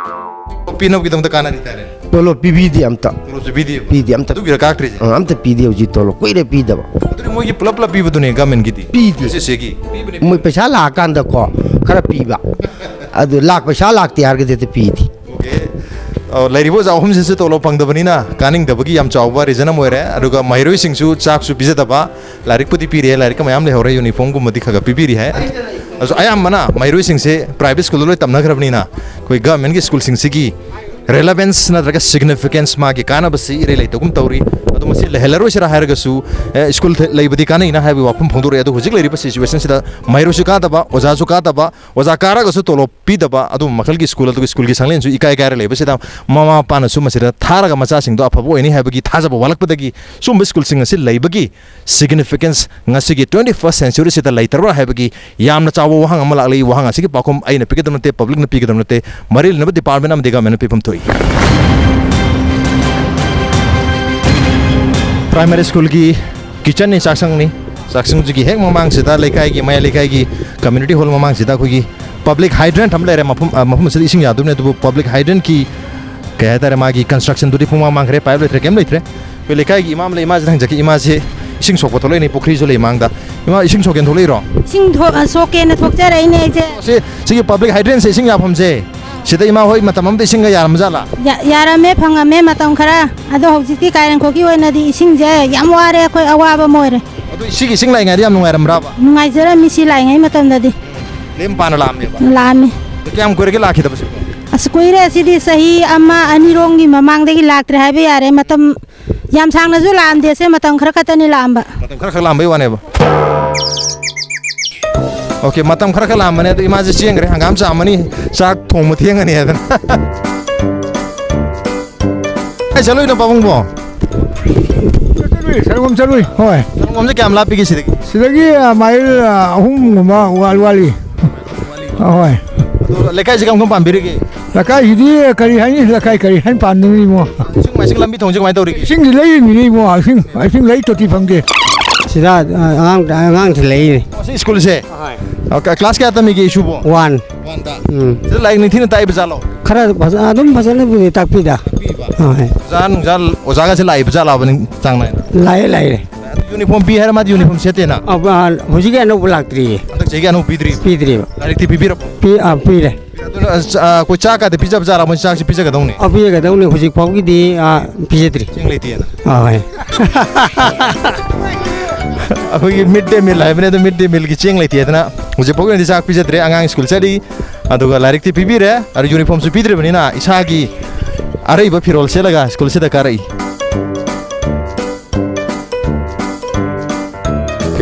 ꯄꯤꯅꯕꯒꯤꯗꯃꯛꯇ ꯀꯥꯟꯅꯔꯤ ꯇꯥꯔꯦ꯫ ꯇꯣꯂꯣꯞ ꯄꯤꯕꯤꯗꯦ ꯑꯝꯇ꯫ ꯇꯣꯂꯣꯞꯁꯨ ꯄꯤꯗꯦꯕ? ꯄꯤꯗꯦ ꯑꯝꯇ꯫ ꯑꯗꯨꯒꯤꯔ ꯀꯥꯔꯛꯇ꯭ꯔꯤꯁꯦ? ꯑ, ꯑꯝꯇ ꯄꯤꯗꯦ ꯍꯧꯖꯤꯛ ꯇꯣꯂꯣꯞ꯫ ꯀꯨꯏꯔꯦ ꯄꯤꯗꯕ꯫ ꯑꯗꯨꯗꯤ ꯃꯣꯏꯒꯤ ꯄꯨꯂꯞ ꯄꯨꯂꯞ ꯄꯤꯕꯗꯨꯅꯦ ꯒꯃꯦꯟꯒꯤꯗꯤ? ꯄꯤꯗꯦ꯫ ꯑꯦꯁ ꯑꯦꯁ ꯑꯦꯒꯤ? ꯄꯤꯕꯅꯦ꯫ ꯃꯣꯏ ꯄꯩꯁꯥ ꯂꯥꯛꯑꯀꯥꯟꯗꯀꯣ ꯈꯔ ꯄꯤꯕ꯫ ꯑꯗꯨ ꯂꯥꯛ-, ꯄꯩꯁꯥ ꯂꯥꯛꯇꯦ ꯍꯥꯏꯔꯒꯗꯤ ꯍꯦꯛꯇ ꯄꯤꯗꯦ꯫ ꯑꯣꯀꯦ꯫ ꯑ, ꯂꯩꯔꯤꯕ ꯑꯣꯖꯥ ꯑꯍꯨꯝꯁꯤꯁꯨ ꯇꯣꯂꯣꯞ ꯐꯪꯗꯕꯅꯤꯅ ꯀꯥꯅꯤꯡꯗꯕꯒꯤ ꯌꯥꯝ ꯆꯥꯎꯕ reason ꯑꯃ ꯑꯣꯏꯔꯦ꯫ ꯑꯗꯨꯒ ꯃꯍꯩꯔꯣꯏꯁꯤꯡꯁꯨ ꯆꯥꯛꯁꯨ ꯄꯤꯖꯗꯕ, ꯂꯥꯏꯔꯤꯛꯄꯨꯗꯤ ꯄꯤꯔꯤꯌꯦ, ꯂꯥꯏꯔꯤꯛꯀ ꯃꯌꯥꯝ ꯂꯩꯍꯧꯔꯦ, ꯌꯨꯅꯤꯐꯣꯔꯝꯒꯨꯝꯕꯗꯤ ꯈꯔ ꯈꯔ ꯄꯤꯕꯤꯔꯤ ꯍꯥꯏ꯫ ꯑꯗꯨꯁꯨ ꯑꯌꯥꯝꯕꯅ ꯃꯍꯩꯔꯣꯏꯁꯤꯡꯁꯦ ꯄ꯭ꯔꯥꯏꯚꯦꯠ ꯁ꯭ꯀꯨꯜꯗ ꯂꯣꯏ ꯇꯝꯅꯈ꯭ꯔꯕꯅꯤꯅ ꯑꯩꯈꯣꯏ ꯒꯚꯔꯟꯃꯦꯟꯠꯀꯤ ꯁ꯭ꯀꯨꯜꯁꯤꯡꯁꯤꯒꯤ relevance ꯅꯠꯇ꯭ꯔꯒ significance, ꯃꯥꯒꯤ ꯀꯥꯟꯅꯕꯁꯤ ꯏꯔꯩ ꯂꯩꯇꯒꯨꯝ ꯇꯧꯔꯤ꯫ ꯑꯗꯨ ꯃꯁꯤ ꯂꯩꯍꯜꯂꯔꯣꯏꯁꯤꯔꯥ ꯍꯥꯏꯔꯒꯁꯨ, ꯑꯦ, ꯁ꯭ꯀꯨꯜ ꯊ-, ꯂꯩꯕꯗꯤ ꯀꯥꯟꯅꯩꯅ ꯍꯥꯏꯕꯒꯤ ꯋꯥꯐꯝ ꯐꯣꯡꯗꯣꯔꯛꯑꯦ꯫ ꯑꯗꯨ ꯍꯧꯖꯤꯛ ꯂꯩꯔꯤꯕ ꯁꯤꯆꯨꯋꯦꯁꯟꯁꯤꯗ ꯃꯍꯩꯔꯣꯏꯁꯨ ꯀꯥꯗꯕ, ꯑꯣꯖꯥꯁꯨ ꯀꯥꯗꯕ, ꯑꯣꯖꯥ ꯀꯥꯔꯒꯁꯨ ꯇꯣꯂꯣꯞ ꯄꯤꯗꯕ, ꯑꯗꯨꯝꯕ ꯃꯈꯜꯒꯤ ꯁ꯭ꯀꯨꯜ, ꯑꯗꯨꯒ ꯁ꯭ꯀꯨꯜꯒꯤ ꯁꯪꯂꯦꯟꯁꯨ ꯏꯀꯥꯏ ꯀꯥꯏꯔ ꯂꯩꯕꯁꯤꯗ, ꯃꯃꯥ ꯃꯄꯥꯅꯁꯨ ꯃꯁꯤꯗ ꯊꯥꯔꯒ ꯃꯆꯥꯁꯤꯡꯗꯣ ꯑꯐꯕ ꯑꯣꯏꯅꯤ ꯍꯥꯏꯕꯒꯤ ꯊꯥꯖꯕ ꯋꯥꯠꯂꯛꯄꯗꯒꯤ ꯁꯨꯝꯕ ꯁ꯭ꯀꯨꯜꯁꯤꯡ ꯑꯁꯤ ꯂꯩꯕꯒꯤ significance ꯉꯁꯤꯒꯤ twenty first century ꯁꯤꯗ ꯂꯩꯇ꯭ꯔꯕ꯭ꯔꯥ ꯍꯥꯏꯕꯒꯤ ꯌꯥꯝꯅ ꯆꯥꯎꯕ ꯋꯥꯍꯪ ꯑꯃ ꯂꯥꯛꯂꯤ꯫ ꯋꯥꯍꯪ ꯑꯁꯤꯒꯤ ꯄꯥꯎꯈꯨꯝ ꯑꯩꯅ ꯄꯤꯒꯗꯕ ꯅꯠꯇꯦ, ꯄꯕ꯭ꯂꯤꯛꯅ ꯄꯤꯒꯗꯕ ꯅꯠꯇꯦ, ꯃꯔꯤ ꯂꯩꯅꯕ ꯗꯤꯄꯥꯔꯠꯃꯦꯟ ꯑꯃꯗꯤ ꯒꯃꯦꯟꯅ ꯄꯤꯐꯝ ꯊꯣꯛꯏ꯫ ꯄ꯭ꯔꯥꯏꯃꯥꯔꯤ ꯁ꯭ꯀꯨꯜꯒꯤ ꯀꯤꯠꯆꯟꯅꯤ, ꯆꯥꯛꯁꯪꯅꯤ꯫ ꯆꯥꯛꯁꯪꯁꯤꯒꯤ ꯍꯦꯛ ꯃꯃꯥꯡꯁꯤꯗ, ꯂꯩꯀꯥꯏꯒꯤ, ꯃꯌꯥꯏ ꯂꯩꯀꯥꯏꯒꯤ ꯀꯝꯃ꯭ꯌꯨꯅꯤꯇꯤ ꯍꯣꯜ ꯃꯃꯥꯡꯁꯤꯗ ꯑꯩꯈꯣꯏꯒꯤ ꯄꯕ꯭ꯂꯤꯛ ꯍꯥꯏꯗ꯭ꯔꯦꯟꯠ ꯑꯃ ꯂꯩꯔꯦ꯫ ꯃꯐꯝ, ꯑ, ꯃꯐꯝ ꯑꯁꯤꯗ ꯏꯁꯤꯡ ꯌꯥꯗꯕꯅꯤ, ꯑꯗꯨꯕꯨ ꯄꯕ꯭ꯂꯤꯛ ꯍꯥꯏꯗ꯭ꯔꯦꯟꯠꯀꯤ, ꯀꯩ ꯍꯥꯏꯇꯥꯔꯦ, ꯃꯥꯒꯤ ꯀꯟꯁꯇ꯭ꯔꯛꯁꯟꯗꯨꯗꯤ ꯄꯨꯡꯃꯥꯡ ꯃꯥꯡꯈ꯭ꯔꯦ, ꯄꯥꯏꯞ ꯂꯩꯇ꯭ꯔꯦ, ꯀꯩꯝ ꯂꯩꯇ꯭ꯔꯦ꯫ ꯑꯩꯈꯣꯏ ꯂꯩꯀꯥꯏꯒꯤ ꯏꯃꯥ ꯑꯃ ꯂꯩ, ꯏꯃꯥꯁꯤꯗ ꯍꯪꯖꯒꯦ꯫ ꯏꯃꯥꯁꯤ ꯏꯁꯤꯡ ꯁꯣꯛꯄ ꯊꯣꯛꯂꯛꯏꯅꯦ, ꯄꯨꯈ꯭ꯔꯤꯁꯨ ꯂꯩ ꯃꯥꯡꯗ꯫ ꯏꯃꯥ, ꯏꯁꯤꯡ ꯁꯣꯛꯀꯦꯅ ꯊꯣꯛꯂꯛꯏꯔꯣ? ꯏꯁꯤꯡ ꯊꯣꯛ-, ꯑ, ꯁꯣꯛꯀꯦꯅ ꯊꯣꯛꯆꯔꯛꯏꯅꯦ ꯑꯩꯁꯦ꯫ ꯁꯤ, ꯁꯤꯒꯤ ꯄꯕ꯭ꯂꯤꯛ ꯍꯥꯏꯗ꯭ꯔꯦꯟꯁꯦ, ꯏꯁꯤꯡ ꯌꯥꯐꯝꯁꯦ, ꯁꯤꯗ ꯏꯃꯥ ꯍꯣꯏ ꯃꯇꯝ ꯑꯃꯗ ꯏꯁꯤꯡꯒ ꯌꯥꯔꯝꯕ ꯖꯥꯠꯂꯥ? ꯌꯥ-, ꯌꯥꯔꯝꯃꯦ, ꯐꯪꯉꯝꯃꯦ ꯃꯇꯝ ꯈꯔ꯫ ꯑꯗꯣ ꯍꯧꯖꯤꯛꯇꯤ ꯀꯥꯏꯔꯦꯟꯈꯣꯛꯀꯤ ꯑꯣꯏꯅꯗꯤ ꯏꯁꯤꯡꯁꯦ ꯌꯥꯝ ꯋꯥꯔꯦ, ꯑꯩꯈꯣꯏ ꯑꯋꯥꯕ ꯑꯃ ꯑꯣꯏꯔꯦ꯫ ꯑꯗꯨ ꯁꯤꯒꯤ ꯏꯁꯤꯡ ꯂꯥꯛꯏꯉꯩꯗ ꯌꯥꯝ ꯅꯨꯡꯉꯥꯏꯔꯝꯕ꯭ꯔꯕ? ꯅꯨꯡꯉꯥꯏꯖꯔꯝꯃꯤ ꯁꯤ ꯂꯥꯛꯏꯉꯩ ꯃꯇꯝꯗꯗꯤ꯫ ꯂꯦꯝ ꯄꯥꯅ ꯂꯥꯛꯑꯝꯃꯦꯕ? ꯂꯥꯛꯑꯝꯃꯤ꯫ ꯑꯗꯨ ꯀꯌꯥꯝ ꯀꯨꯏꯔꯒꯦ ꯂꯥꯛꯈꯤꯗꯕꯁꯤꯕꯣ? ꯑꯁ, ꯀꯨꯏꯔꯦ, ꯁꯤꯗꯤ ꯆꯍꯤ ꯑꯃ ꯑꯅꯤꯔꯣꯝꯒꯤ ꯃꯃꯥꯡꯗꯒꯤ ꯂꯥꯛꯇ꯭ꯔꯦ ꯍꯥꯏꯕ ꯌꯥꯔꯦ꯫ ꯃꯇꯝ ꯌꯥꯝ ꯁꯥꯡꯅꯁꯨ ꯂꯥꯛꯑꯝꯗꯦꯁꯦ, ꯃꯇꯝ ꯈꯔ ꯈꯛꯇꯅꯤ ꯂꯥꯛꯑꯝꯕ꯫ ꯃꯇꯝ ꯈꯔ ꯈꯛ ꯂꯥꯛꯑꯝꯕꯩ ꯋꯥꯅꯦꯕ꯫ ꯑꯣꯀꯦ, ꯃꯇꯝ ꯈꯔ ꯈꯛ ꯂꯥꯛꯑꯝꯕꯅꯦ, ꯑꯗꯣ ꯏꯃꯥꯁꯦ ꯆꯦꯟꯈ꯭ꯔꯦ, ꯍꯪꯒꯥꯝ ꯆꯥꯝꯃꯅꯤ, ꯆꯥꯛ ꯊꯣꯡꯕ ꯊꯦꯡꯉꯅꯤ ꯍꯥꯏꯗꯅ꯫ ꯀꯥꯏ ꯆꯠꯂꯨꯏꯅꯣ ꯄꯥꯕꯨꯡꯕꯣ? ꯆꯠꯂꯨꯏ, ꯁꯪꯒꯣꯝ ꯆꯠꯂꯨꯏ, ꯍꯣꯏ꯫ ꯁꯪꯒꯣꯝꯁꯦ ꯀꯌꯥꯝ ꯂꯥꯞꯄꯤꯒꯦ ꯁꯤꯗꯒꯤ? ꯁꯤꯗꯒꯤ, ꯑ, ꯃꯥꯏꯜ, ꯑ, ꯑꯍꯨꯝꯒꯨꯝꯕ ꯋꯥꯠ-, ꯋꯥꯠꯂꯤ꯫ ꯑ, ꯍꯣꯏ꯫ ꯑꯗꯣ ꯂꯩꯀꯥꯏꯁꯤ ꯀꯔꯝ ꯀꯔꯝ ꯄꯥꯟꯕꯤꯔꯤꯒꯦ? ꯂꯩꯀꯥꯏꯁꯤꯗꯤ ꯀꯔꯤ ꯍꯥꯏꯅꯤ? ꯂꯩꯀꯥꯏ ꯀꯔꯤ ꯍꯥꯏꯅ ꯄꯥꯟꯗꯣꯏꯅꯣ ꯏꯕꯨꯡꯉꯣ? ꯏꯁꯤꯡ ꯃꯥꯏꯁꯤꯡ ꯂꯝꯕꯤ ꯊꯣꯡꯁꯦ ꯀꯃꯥꯏꯅ ꯇꯧꯔꯤꯒꯦ? ꯏꯁꯤꯡꯗꯤ ꯂꯩꯔꯤꯃꯤꯅꯦ ꯏꯕꯨꯡꯉꯣ, ꯏꯁꯤꯡ, ꯏꯁꯤꯡ ꯂꯩ, ꯇꯣꯇꯤ ꯐꯪꯗꯦ꯫ ꯁꯤꯗ, ꯑ, ꯑꯉꯥꯡ, ꯑꯉꯥꯡ ꯊꯤꯜꯂꯛꯏꯅꯦ꯫ ꯑꯣ, ꯁꯤ ꯁ꯭ꯀꯨꯜꯁꯦ? ꯑꯍꯣꯏ꯫ ꯑꯣ, ꯀ-, ꯀ꯭ꯂꯥꯁ ꯀꯌꯥ ꯇꯝꯃꯤꯒꯦ ꯏꯁꯨꯕꯣ? ꯋꯥꯟ꯫ ꯋꯥꯟꯗ? ꯎꯝ꯫ ꯁꯤꯗ ꯂꯥꯏꯔꯤꯛ ꯅꯤꯡꯊꯤꯅ ꯇꯥꯛꯏꯕ ꯖꯥꯠꯂꯣ? ꯈꯔ ꯐꯖ-, ꯑꯗꯨꯝ ꯐꯖꯅꯕꯨꯗꯤ ꯇꯥꯛꯄꯤꯗ꯫ ꯇꯥꯛꯄꯤꯕ? ꯑꯍꯣꯏ꯫ ꯑꯣꯖꯥ ꯅꯨꯡꯖꯥ, ꯑꯣꯖꯥꯒꯁꯦ ꯂꯥꯛꯏꯕ ꯖꯥꯠꯂꯕ ꯅꯤꯡ-, ꯆꯥꯡ ꯅꯥꯏꯅ? ꯂꯥꯛꯑꯦ, ꯂꯥꯛꯑꯦ꯫ ꯑꯗꯨ ꯌꯨꯅꯤꯐꯣꯔꯝ ꯄꯤ ꯍꯥꯏꯔ ꯃꯥꯗꯤ ꯌꯨꯅꯤꯐꯣꯔꯝ ꯁꯦꯠꯇꯦꯅ? ꯑ, ꯑ, ꯍꯧꯖꯤꯛꯀꯤ ꯑꯅꯧꯕ ꯂꯥꯛꯇ꯭ꯔꯤꯌꯦ꯫ ꯍꯟꯗꯛ ꯆꯍꯤꯒꯤ ꯑꯅꯧꯕ ꯄꯤꯗ꯭ꯔꯤ? ꯄꯤꯗ꯭ꯔꯤꯕ꯫ ꯂꯥꯏꯔꯤꯛꯇꯤ ꯄꯤꯕꯤꯔꯕꯣ? ꯄꯤ-, ꯑ, ꯄꯤꯔꯦ꯫ ꯑꯗꯨꯅ, ꯑ, ꯑꯩꯈꯣꯏ ꯆꯥꯛꯀꯗꯤ ꯄꯤꯖꯕ ꯖꯥꯠꯂꯥ? ꯃꯣꯏ ꯆꯥꯛꯁꯤ ꯄꯤꯖꯒꯗꯧꯅꯤ? ꯑ, ꯄꯤꯖꯒꯗꯧꯅꯤ꯫ ꯍꯧꯖꯤꯛ ꯐꯥꯎꯒꯤꯗꯤ, ꯑ, ꯄꯤꯖꯗ꯭ꯔꯤ꯫ ꯆꯦꯡ ꯂꯩꯇꯦꯅ? ꯑ, ꯍꯣꯏ꯫ ꯑꯩꯈꯣꯏꯒꯤ ꯃꯤꯗ ꯗꯦ ꯃꯤꯜ ꯍꯥꯏꯕꯅꯤ, ꯑꯗꯨ ꯃꯤꯗ ꯗꯦ ꯃꯤꯜꯒꯤ ꯆꯦꯡ ꯂꯩꯇꯦꯗꯅ ꯍꯧꯖꯤꯛ ꯐꯥꯎꯒꯤ ꯑꯣꯏꯅꯗꯤ ꯆꯥꯛ ꯄꯤꯖꯗ꯭ꯔꯦ꯫ ꯑꯉꯥꯡ ꯁ꯭ꯀꯨꯜ ꯆꯠꯂꯤ, ꯑꯗꯨꯒ ꯂꯥꯏꯔꯤꯛꯇꯤ ꯄꯤꯕꯤꯔꯦ, ꯑꯗꯨ ꯌꯨꯅꯤꯐꯣꯔꯝꯁꯨ ꯄꯤꯗ꯭ꯔꯤꯕꯅꯤꯅ ꯏꯁꯥꯒꯤ ꯑꯔꯩꯕ ꯐꯤꯔꯣꯜ ꯁꯦꯠꯂꯒ ꯁ꯭ꯀꯨꯜꯁꯤꯗ ꯀꯥꯔꯛꯏ꯫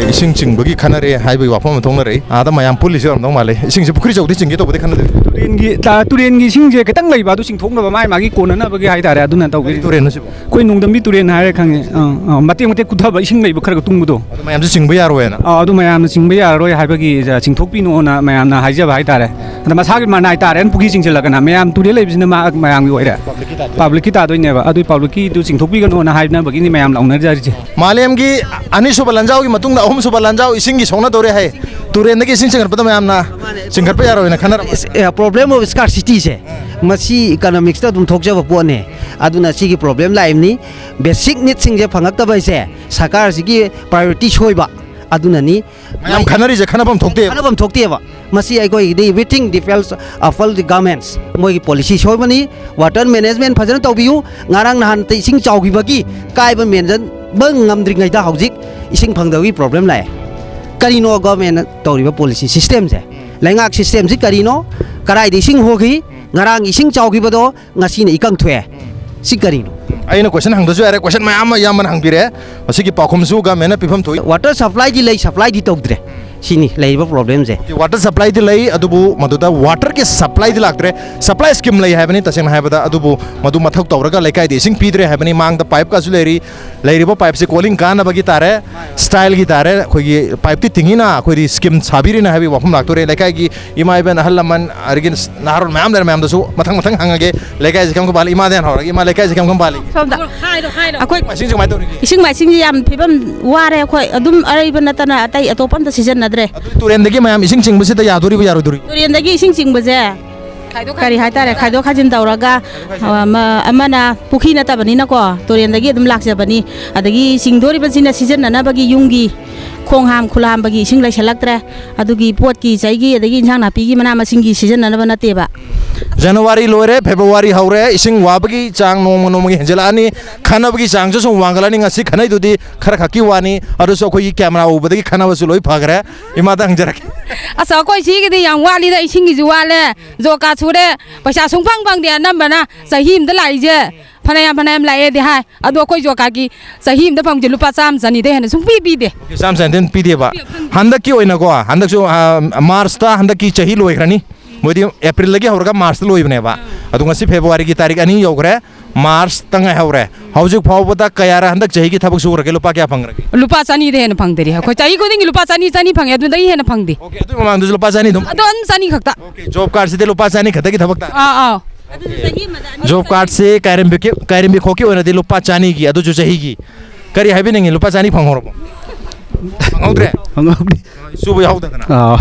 ꯏꯁꯤꯡ ꯆꯤꯡꯕꯒꯤ ꯈꯟꯅꯔꯦ ꯍꯥꯏꯕꯒꯤ ꯋꯥꯐꯝ ꯑꯃ ꯊꯣꯛꯅꯔꯛꯏ꯫ ꯑꯥꯗ ꯃꯌꯥꯝ ꯄꯨꯜꯂꯤꯁꯨ ꯑꯣꯏꯔꯝꯗꯧ ꯃꯥꯜꯂꯦ꯫ ꯏꯁꯤꯡꯁꯦ ꯄꯨꯈ꯭ꯔꯤ ꯆꯧꯗꯤ ꯆꯤꯡꯒꯦ ꯇꯧꯕꯗꯤ ꯈꯟꯅꯗꯦ꯫ ꯇꯨꯔꯦꯟꯒꯤ, ꯇꯥ-, ꯇꯨꯔꯦꯟꯒꯤ ꯏꯁꯤꯡꯁꯦ ꯈꯤꯇꯪ ꯂꯩꯕ, ꯑꯗꯨ ꯆꯤꯡꯊꯣꯛꯅꯕ ꯃꯥꯒꯤ ꯃꯥꯒꯤ ꯀꯣꯟꯅꯅꯕꯒꯤ ꯍꯥꯏꯇꯥꯔꯦ, ꯑꯗꯨꯅ ꯇꯧꯕꯤꯔꯤ꯫ ꯇꯨꯔꯦꯟ ꯑꯁꯤꯕꯨ? ꯑꯩꯈꯣꯏ ꯅꯣꯡꯗꯝꯕꯤ ꯇꯨꯔꯦꯟ ꯍꯥꯏꯔꯦ, ꯈꯪꯉꯦ꯫ ꯑꯥ, ꯑꯥ, ꯃꯇꯦꯛ ꯃꯇꯦꯛ ꯀꯨꯊꯕ, ꯏꯁꯤꯡ ꯂꯩꯕ ꯈꯔꯒ ꯇꯨꯡꯕꯗꯣ꯫ ꯑꯗꯨ ꯃꯌꯥꯝꯁꯨ ꯆꯤꯡꯕ ꯌꯥꯔꯣꯏꯅ? ꯑꯥ, ꯑꯗꯨ ꯃꯌꯥꯝꯅ ꯆꯤꯡꯕ ꯌꯥꯔꯔꯣꯏ ꯍꯥꯏꯕꯒꯤ, ꯑ, ꯆꯤꯡꯊꯣꯛꯄꯤꯅꯣꯅ ꯃꯌꯥꯝꯅ ꯍꯥꯏꯖꯕ ꯍꯥꯏꯇꯥꯔꯦ꯫ ꯑꯗ ꯃꯁꯥꯒꯤ ꯃꯅꯥꯏ ꯇꯥꯔꯦꯅ ꯄꯨꯈ꯭ꯔꯤ ꯆꯤꯡꯁꯤꯜꯂꯒꯅ ꯃꯌꯥꯝ ꯇꯨꯔꯦꯜ ꯂꯩꯕꯁꯤꯅ ꯃꯥ-, ꯃꯌꯥꯝꯒꯤ ꯑꯣꯏꯔꯦ꯫ ꯄꯕ꯭ꯂꯤꯛꯀꯤ ꯇꯥꯗꯣꯏꯅꯦꯕ꯫ ꯑꯗꯨꯏ ꯄꯕ꯭ꯂꯤꯛꯀꯤꯗꯨ ꯆꯤꯡꯊꯣꯛꯄꯤꯒꯅꯣꯅ ꯍꯥꯏꯅꯕꯒꯤꯅꯤ ꯃꯌꯥꯝ ꯂꯥꯎꯅꯖꯔꯤꯁꯦ꯫ ꯃꯥꯂꯦꯝꯒꯤ ꯑꯅꯤꯁꯨꯕ ꯂꯥꯟꯖꯥꯎꯒꯤ ꯃꯇꯨꯡꯗ ꯑꯍꯨꯝꯁꯨꯕ ꯂꯥꯟꯖꯥꯎ ꯏꯁꯤꯡꯒꯤ ꯁꯣꯛꯅꯗꯧꯔꯦ ꯍꯥꯏ꯫ ꯇꯨꯔꯦꯟꯗꯒꯤ ꯏꯁꯤꯡ ꯆꯤꯡꯈꯠꯄꯗ ꯃꯌꯥꯝꯅ ꯆꯤꯡꯈꯠꯄ ꯌꯥꯔꯣꯏꯅ ꯈꯟꯅꯔꯝꯕ꯫ ꯏꯁ-, ꯑꯦ, problem of scarcity ꯁꯦ, ꯃꯁꯤ economics ꯇ ꯑꯗꯨꯝ ꯊꯣꯛꯆꯕ ꯄꯣꯠꯅꯦ꯫ ꯑꯗꯨꯅ ꯁꯤꯒꯤ problem ꯂꯥꯛꯏꯕꯅꯤ꯫ Basic need ꯁꯤꯡꯁꯦ ꯐꯪꯉꯛꯇꯕ ꯍꯥꯏꯁꯦ ꯁꯔꯀꯥꯔꯁꯤꯒꯤ priority ꯁꯣꯏꯕ ꯑꯗꯨꯅꯅꯤ꯫ ꯃꯌꯥꯝ ꯈꯟꯅꯔꯤꯁꯦ ꯈꯟꯅꯐꯝ ꯊꯣꯛꯇꯦꯕ꯫ ꯈꯟꯅꯐꯝ ꯊꯣꯛꯇꯦꯕ꯫ ꯃꯁꯤ ꯑꯩꯈꯣꯏꯒꯤꯗꯤ within the faults of the governments, ꯃꯣꯏꯒꯤ policy ꯁꯣꯏꯕꯅꯤ꯫ Water management ꯐꯖꯅ ꯇꯧꯕꯤꯌꯨ꯫ ꯉꯔꯥꯡ ꯅꯍꯥꯟꯇ ꯏꯁꯤꯡ ꯆꯥꯎꯈꯤꯕꯒꯤ ꯀꯥꯏꯕ ꯃꯦꯟꯁꯤꯟꯕ ꯉꯝꯗ꯭ꯔꯤꯉꯩꯗ ꯍꯧꯖꯤꯛ ꯏꯁꯤꯡ ꯐꯪꯗꯕꯒꯤ problem ꯂꯥꯛꯑꯦ꯫ ꯀꯔꯤꯅꯣ government ꯅ ꯇꯧꯔꯤꯕ policy system ꯁꯦ? ꯂꯩꯉꯥꯛ system ꯁꯤ ꯀꯔꯤꯅꯣ? ꯀꯗꯥꯏꯗ ꯏꯁꯤꯡ ꯍꯣꯈꯤ? ꯉꯔꯥꯡ ꯏꯁꯤꯡ ꯆꯥꯎꯈꯤꯕꯗꯣ ꯉꯁꯤꯅ ꯏꯀꯪ ꯊꯣꯛꯑꯦ꯫ ꯁꯤ ꯀꯔꯤꯅꯣ? ꯑꯩꯅ question ꯍꯪꯗ꯭ꯔꯁꯨ ꯌꯥꯔꯦ, question ꯃꯌꯥꯝ ꯑꯃ ꯏꯌꯥꯝꯕꯅ ꯍꯪꯕꯤꯔꯦ꯫ ꯃꯁꯤꯒꯤ ꯄꯥꯎꯈꯨꯝꯁꯨ government ꯅ ꯄꯤꯐꯝ ꯊꯣꯛꯏ꯫ Water supply ꯗꯤ ꯂꯩ, supply ꯗꯤ ꯇꯧꯗ꯭ꯔꯦ꯫ ꯁꯤꯅꯤ ꯂꯩꯔꯤꯕ problem ꯁꯦ꯫ Water supply ꯗꯤ ꯂꯩ, ꯑꯗꯨꯕꯨ ꯃꯗꯨꯗ water ꯒꯤ supply ꯗꯤ ꯂꯥꯛꯇ꯭ꯔꯦ꯫ Supply scheme ꯂꯩ ꯍꯥꯏꯕꯅꯤ ꯇꯁꯦꯡꯅ ꯍꯥꯏꯕꯗ, ꯑꯗꯨꯕꯨ ꯃꯗꯨ ꯃꯊꯧ ꯇꯧꯔꯒ ꯂꯩꯀꯥꯏꯗ ꯏꯁꯤꯡ ꯄꯤꯗ꯭ꯔꯦ ꯍꯥꯏꯕꯅꯤ꯫ ꯃꯥꯡꯗ pipe ꯀꯥꯁꯨ ꯂꯩꯔꯤ꯫ ꯂꯩꯔꯤꯕ pipe ꯁꯤ ꯀꯣꯂꯤꯡ ꯀꯥꯅꯕꯒꯤ ꯇꯥꯔꯦ, style ꯒꯤ ꯇꯥꯔꯦ꯫ ꯑꯩꯈꯣꯏꯒꯤ pipe ꯇꯤ ꯇꯤꯡꯉꯤꯅ ꯑꯩꯈꯣꯏꯗꯤ scheme ꯁꯥꯕꯤꯔꯤꯅ ꯍꯥꯏꯕꯒꯤ ꯋꯥꯐꯝ ꯂꯥꯛꯇꯣꯔꯦ꯫ ꯂꯩꯀꯥꯏꯒꯤ ꯏꯃꯥ ꯏꯕꯦꯟ, ꯑꯍꯜ ꯂꯃꯟ, ꯑꯗꯒꯤ ꯅꯍꯥꯔꯣꯜ ꯃꯌꯥꯝ ꯂꯩꯔꯦ, ꯃꯌꯥꯝꯗꯁꯨ ꯃꯊꯪ ꯃꯊꯪ ꯍꯪꯉꯒꯦ꯫ ꯂꯩꯀꯥꯏꯁꯦ ꯀꯔꯝ ꯀꯔꯝ ꯄꯥꯜꯂꯤ? ꯏꯃꯥꯗ ꯍꯥꯟꯅ ꯍꯧꯔꯒꯦ꯫ ꯏꯃꯥ, ꯂꯩꯀꯥꯏꯁꯦ ꯀꯔꯝ ꯀꯔꯝ ꯄꯥꯜꯂꯤ? ꯁꯣꯝꯗ ꯍꯥꯏꯔꯣ, ꯍꯥꯏꯔꯣ꯫ ꯑꯩꯈꯣꯏ ꯃꯥꯏꯁꯤꯡꯁꯦ ꯀꯃꯥꯏꯅ ꯇꯧꯔꯤꯒꯦ? ꯏꯁꯤꯡ ꯃꯥꯏꯁꯤꯡꯁꯦ ꯌꯥꯝ ꯐꯤꯕꯝ ꯋꯥꯔꯦ ꯑꯩꯈꯣꯏ꯫ ꯑꯗꯨꯝ ꯑꯔꯩꯕ ꯅꯠꯇꯅ ꯑꯇꯩ ꯑꯇꯣꯞꯄ ꯑꯝꯇ ꯁꯤꯖꯤꯟꯅꯗ꯭ꯔꯦ꯫ ꯑꯗꯨ ꯇꯨꯔꯦꯟꯗꯒꯤ ꯃꯌꯥꯝ ꯏꯁꯤꯡ ꯆꯤꯡꯕꯁꯤꯗ ꯌꯥꯗꯣꯔꯤꯕ ꯌꯥꯔꯣꯏꯗꯣꯔꯤꯕ? ꯇꯨꯔꯦꯟꯗꯒꯤ ꯏꯁꯤꯡ ꯆꯤꯡꯕꯁꯦ ꯀꯔꯤ ꯍꯥꯏꯇꯥꯔꯦ, ꯈꯥꯏꯗꯣꯛ ꯈꯥꯏꯖꯤꯟ ꯇꯧꯔꯒ, ꯑꯃ-, ꯑꯃꯅ ꯄꯨꯈ꯭ꯔꯤ ꯅꯠꯇꯕꯅꯤꯅꯀꯣ, ꯇꯨꯔꯦꯟꯗꯒꯤ ꯑꯗꯨꯝ ꯂꯥꯛꯆꯕꯅꯤ꯫ ꯑꯗꯒꯤ ꯆꯤꯡꯗꯣꯔꯤꯕꯁꯤꯅ ꯁꯤꯖꯤꯟꯅꯅꯕꯒꯤ ꯌꯨꯝꯒꯤ ꯈꯣꯡ ꯍꯥꯝ ꯈꯨꯂꯥꯝꯕꯒꯤ ꯏꯁꯤꯡ ꯂꯩꯁꯜꯂꯛꯇ꯭ꯔꯦ꯫ ꯑꯗꯨꯒꯤ ꯄꯣꯠꯀꯤ ꯆꯩꯒꯤ ꯑꯗꯒꯤ ꯏꯟꯁꯥꯡ ꯅꯥꯄꯤꯒꯤ ꯃꯅꯥ ꯃꯁꯤꯡꯒꯤ ꯁꯤꯖꯤꯟꯅꯅꯕ ꯅꯠꯇꯦꯕ꯫ January ꯂꯣꯏꯔꯦ, February ꯍꯧꯔꯦ, ꯏꯁꯤꯡ ꯋꯥꯕꯒꯤ ꯆꯥꯡ ꯅꯣꯡꯃ ꯅꯣꯡꯃꯒꯤ ꯍꯦꯟꯖꯜꯂꯛꯑꯅꯤ, ꯈꯟꯅꯕꯒꯤ ꯆꯥꯡꯁꯨ ꯁꯨꯝ ꯋꯥꯡꯈꯠꯂꯅꯤ꯫ ꯉꯁꯤ ꯈꯟꯅꯩꯗꯨꯗꯤ ꯈꯔ ꯈꯛꯀꯤ ꯋꯥꯅꯤ, ꯑꯗꯨꯁꯨ ꯑꯩꯈꯣꯏꯒꯤ camera ꯎꯕꯗꯒꯤ ꯈꯟꯅꯕꯁꯨ ꯂꯣꯏ ꯐꯈ꯭ꯔꯦ꯫ ꯏꯃꯥꯗ ꯍꯪꯖꯔꯛꯀꯦ꯫ ꯑꯁ, ꯑꯩꯈꯣꯏ ꯁꯤꯒꯤꯗꯤ ꯌꯥꯝ ꯋꯥꯠꯂꯤꯗ, ꯏꯁꯤꯡꯒꯤꯁꯨ ꯋꯥꯠꯂꯦ, ꯖꯣꯀꯥ ꯁꯨꯔꯦ, ꯄꯩꯁꯥ ꯁꯨꯡꯐꯪ ꯐꯪꯗꯦ꯫ ꯑꯅꯝꯕꯅ ꯆꯍꯤ ꯑꯃꯗ ꯂꯥꯛꯏꯁꯦ ꯐꯅꯌꯥꯝ ꯐꯅꯌꯥꯝ ꯂꯥꯛꯑꯦꯗꯤ ꯍꯥꯏ, ꯑꯗꯣ ꯑꯩꯈꯣꯏ ꯖꯣꯕ ꯀꯥꯔꯗꯀꯤ ꯆꯍꯤ ꯑꯃꯗ ꯐꯪꯕꯁꯦ ꯂꯨꯄꯥ ꯆꯥꯝꯃ ꯆꯅꯤꯗꯩ ꯍꯦꯟꯅ ꯁꯨꯡꯄꯤ ꯄꯤꯗꯦ꯫ ꯆꯥꯝꯃ ꯆꯅꯤ ꯄꯤꯗꯦꯕ꯫ ꯍꯟꯗꯛꯀꯤ ꯑꯣꯏꯅꯀꯣ, ꯍꯟꯗꯛꯁꯨ, ꯑ, ꯃꯥꯔꯁꯇ ꯍꯟꯗꯛꯀꯤ ꯆꯍꯤ ꯂꯣꯏꯈ꯭ꯔꯅꯤ꯫ ꯃꯣꯏꯗꯤ ꯑꯦꯄ꯭ꯔꯤꯜꯗꯒꯤ ꯍꯧꯔꯒ ꯃꯥꯔꯁꯇ ꯂꯣꯏꯕꯅꯦꯕ꯫ ꯑꯗꯣ ꯉꯁꯤ ꯐꯦꯕꯋꯥꯔꯤꯒꯤ ꯇꯥꯔꯤꯛ ꯑꯅꯤ ꯌꯧꯈ꯭ꯔꯦ, ꯃꯥꯔꯁꯇ ꯉꯥꯏꯍꯧꯔꯦ꯫ ꯍꯧꯖꯤꯛ ꯐꯥꯎꯕꯗ ꯀꯌꯥꯔ ꯍꯟꯗꯛ ꯆꯍꯤꯒꯤ ꯊꯕꯛ ꯁꯨꯈ꯭ꯔꯒꯦ? ꯂꯨꯄꯥ ꯀꯌꯥ ꯐꯪꯈ꯭ꯔꯒꯦ? ꯂꯨꯄꯥ ꯆꯅꯤꯗ ꯍꯦꯟꯅ ꯐꯪꯗꯔꯤ꯫ ꯑꯩꯈꯣꯏ ꯆꯍꯤ ꯈꯨꯗꯤꯡꯒꯤ ꯂꯨꯄꯥ ꯆꯅꯤ, ꯆꯅꯤ ꯐꯪꯉꯦ, ꯑꯗꯨꯗꯒꯤ ꯍꯦꯟꯅ ꯐꯪꯗꯦ꯫ ꯑꯣꯀꯦ, ꯑꯗꯨꯒꯤ ꯃꯃꯥꯡꯗꯁꯨ ꯂꯨꯄꯥ ꯆꯅꯤ ꯑꯗꯨꯝ? ꯑꯗꯣ ꯑꯗꯨꯝ ꯆꯅꯤ ꯈꯛꯇ꯫ ꯑꯣꯀꯦ, ꯖꯣꯕ ꯀꯥꯔꯗꯁꯤꯗꯤ ꯂꯨꯄꯥ ꯆꯅꯤ ꯈꯛꯇꯒꯤ ꯊꯕꯛ ꯇꯥꯔꯦ꯫ ꯑꯥ, ꯑꯥꯎ꯫ ꯖꯣꯕ ꯀꯥꯔꯗꯁꯦ ꯀꯥꯏꯔꯦꯝꯕꯤ, ꯀꯥꯏꯔꯦꯝꯕꯤ ꯈꯣꯛꯀꯤ ꯑꯣꯏꯅꯗꯤ ꯂꯨꯄꯥ ꯆꯅꯤꯒꯤ, ꯑꯗꯨꯁꯨ ꯆꯍꯤꯒꯤ꯫ ꯀꯔꯤ ꯍꯥꯏꯕꯤꯅꯤꯡꯉꯤ? ꯂꯨꯄꯥ ꯆꯅꯤ ꯐꯪꯍꯧꯔꯕꯣ? ꯐꯪꯍꯧꯗ꯭ꯔꯦ? ꯐꯪꯍꯧꯗꯦ꯫ ꯁꯨꯕ ꯌꯥꯎꯗꯗꯅ? ꯑꯥ꯫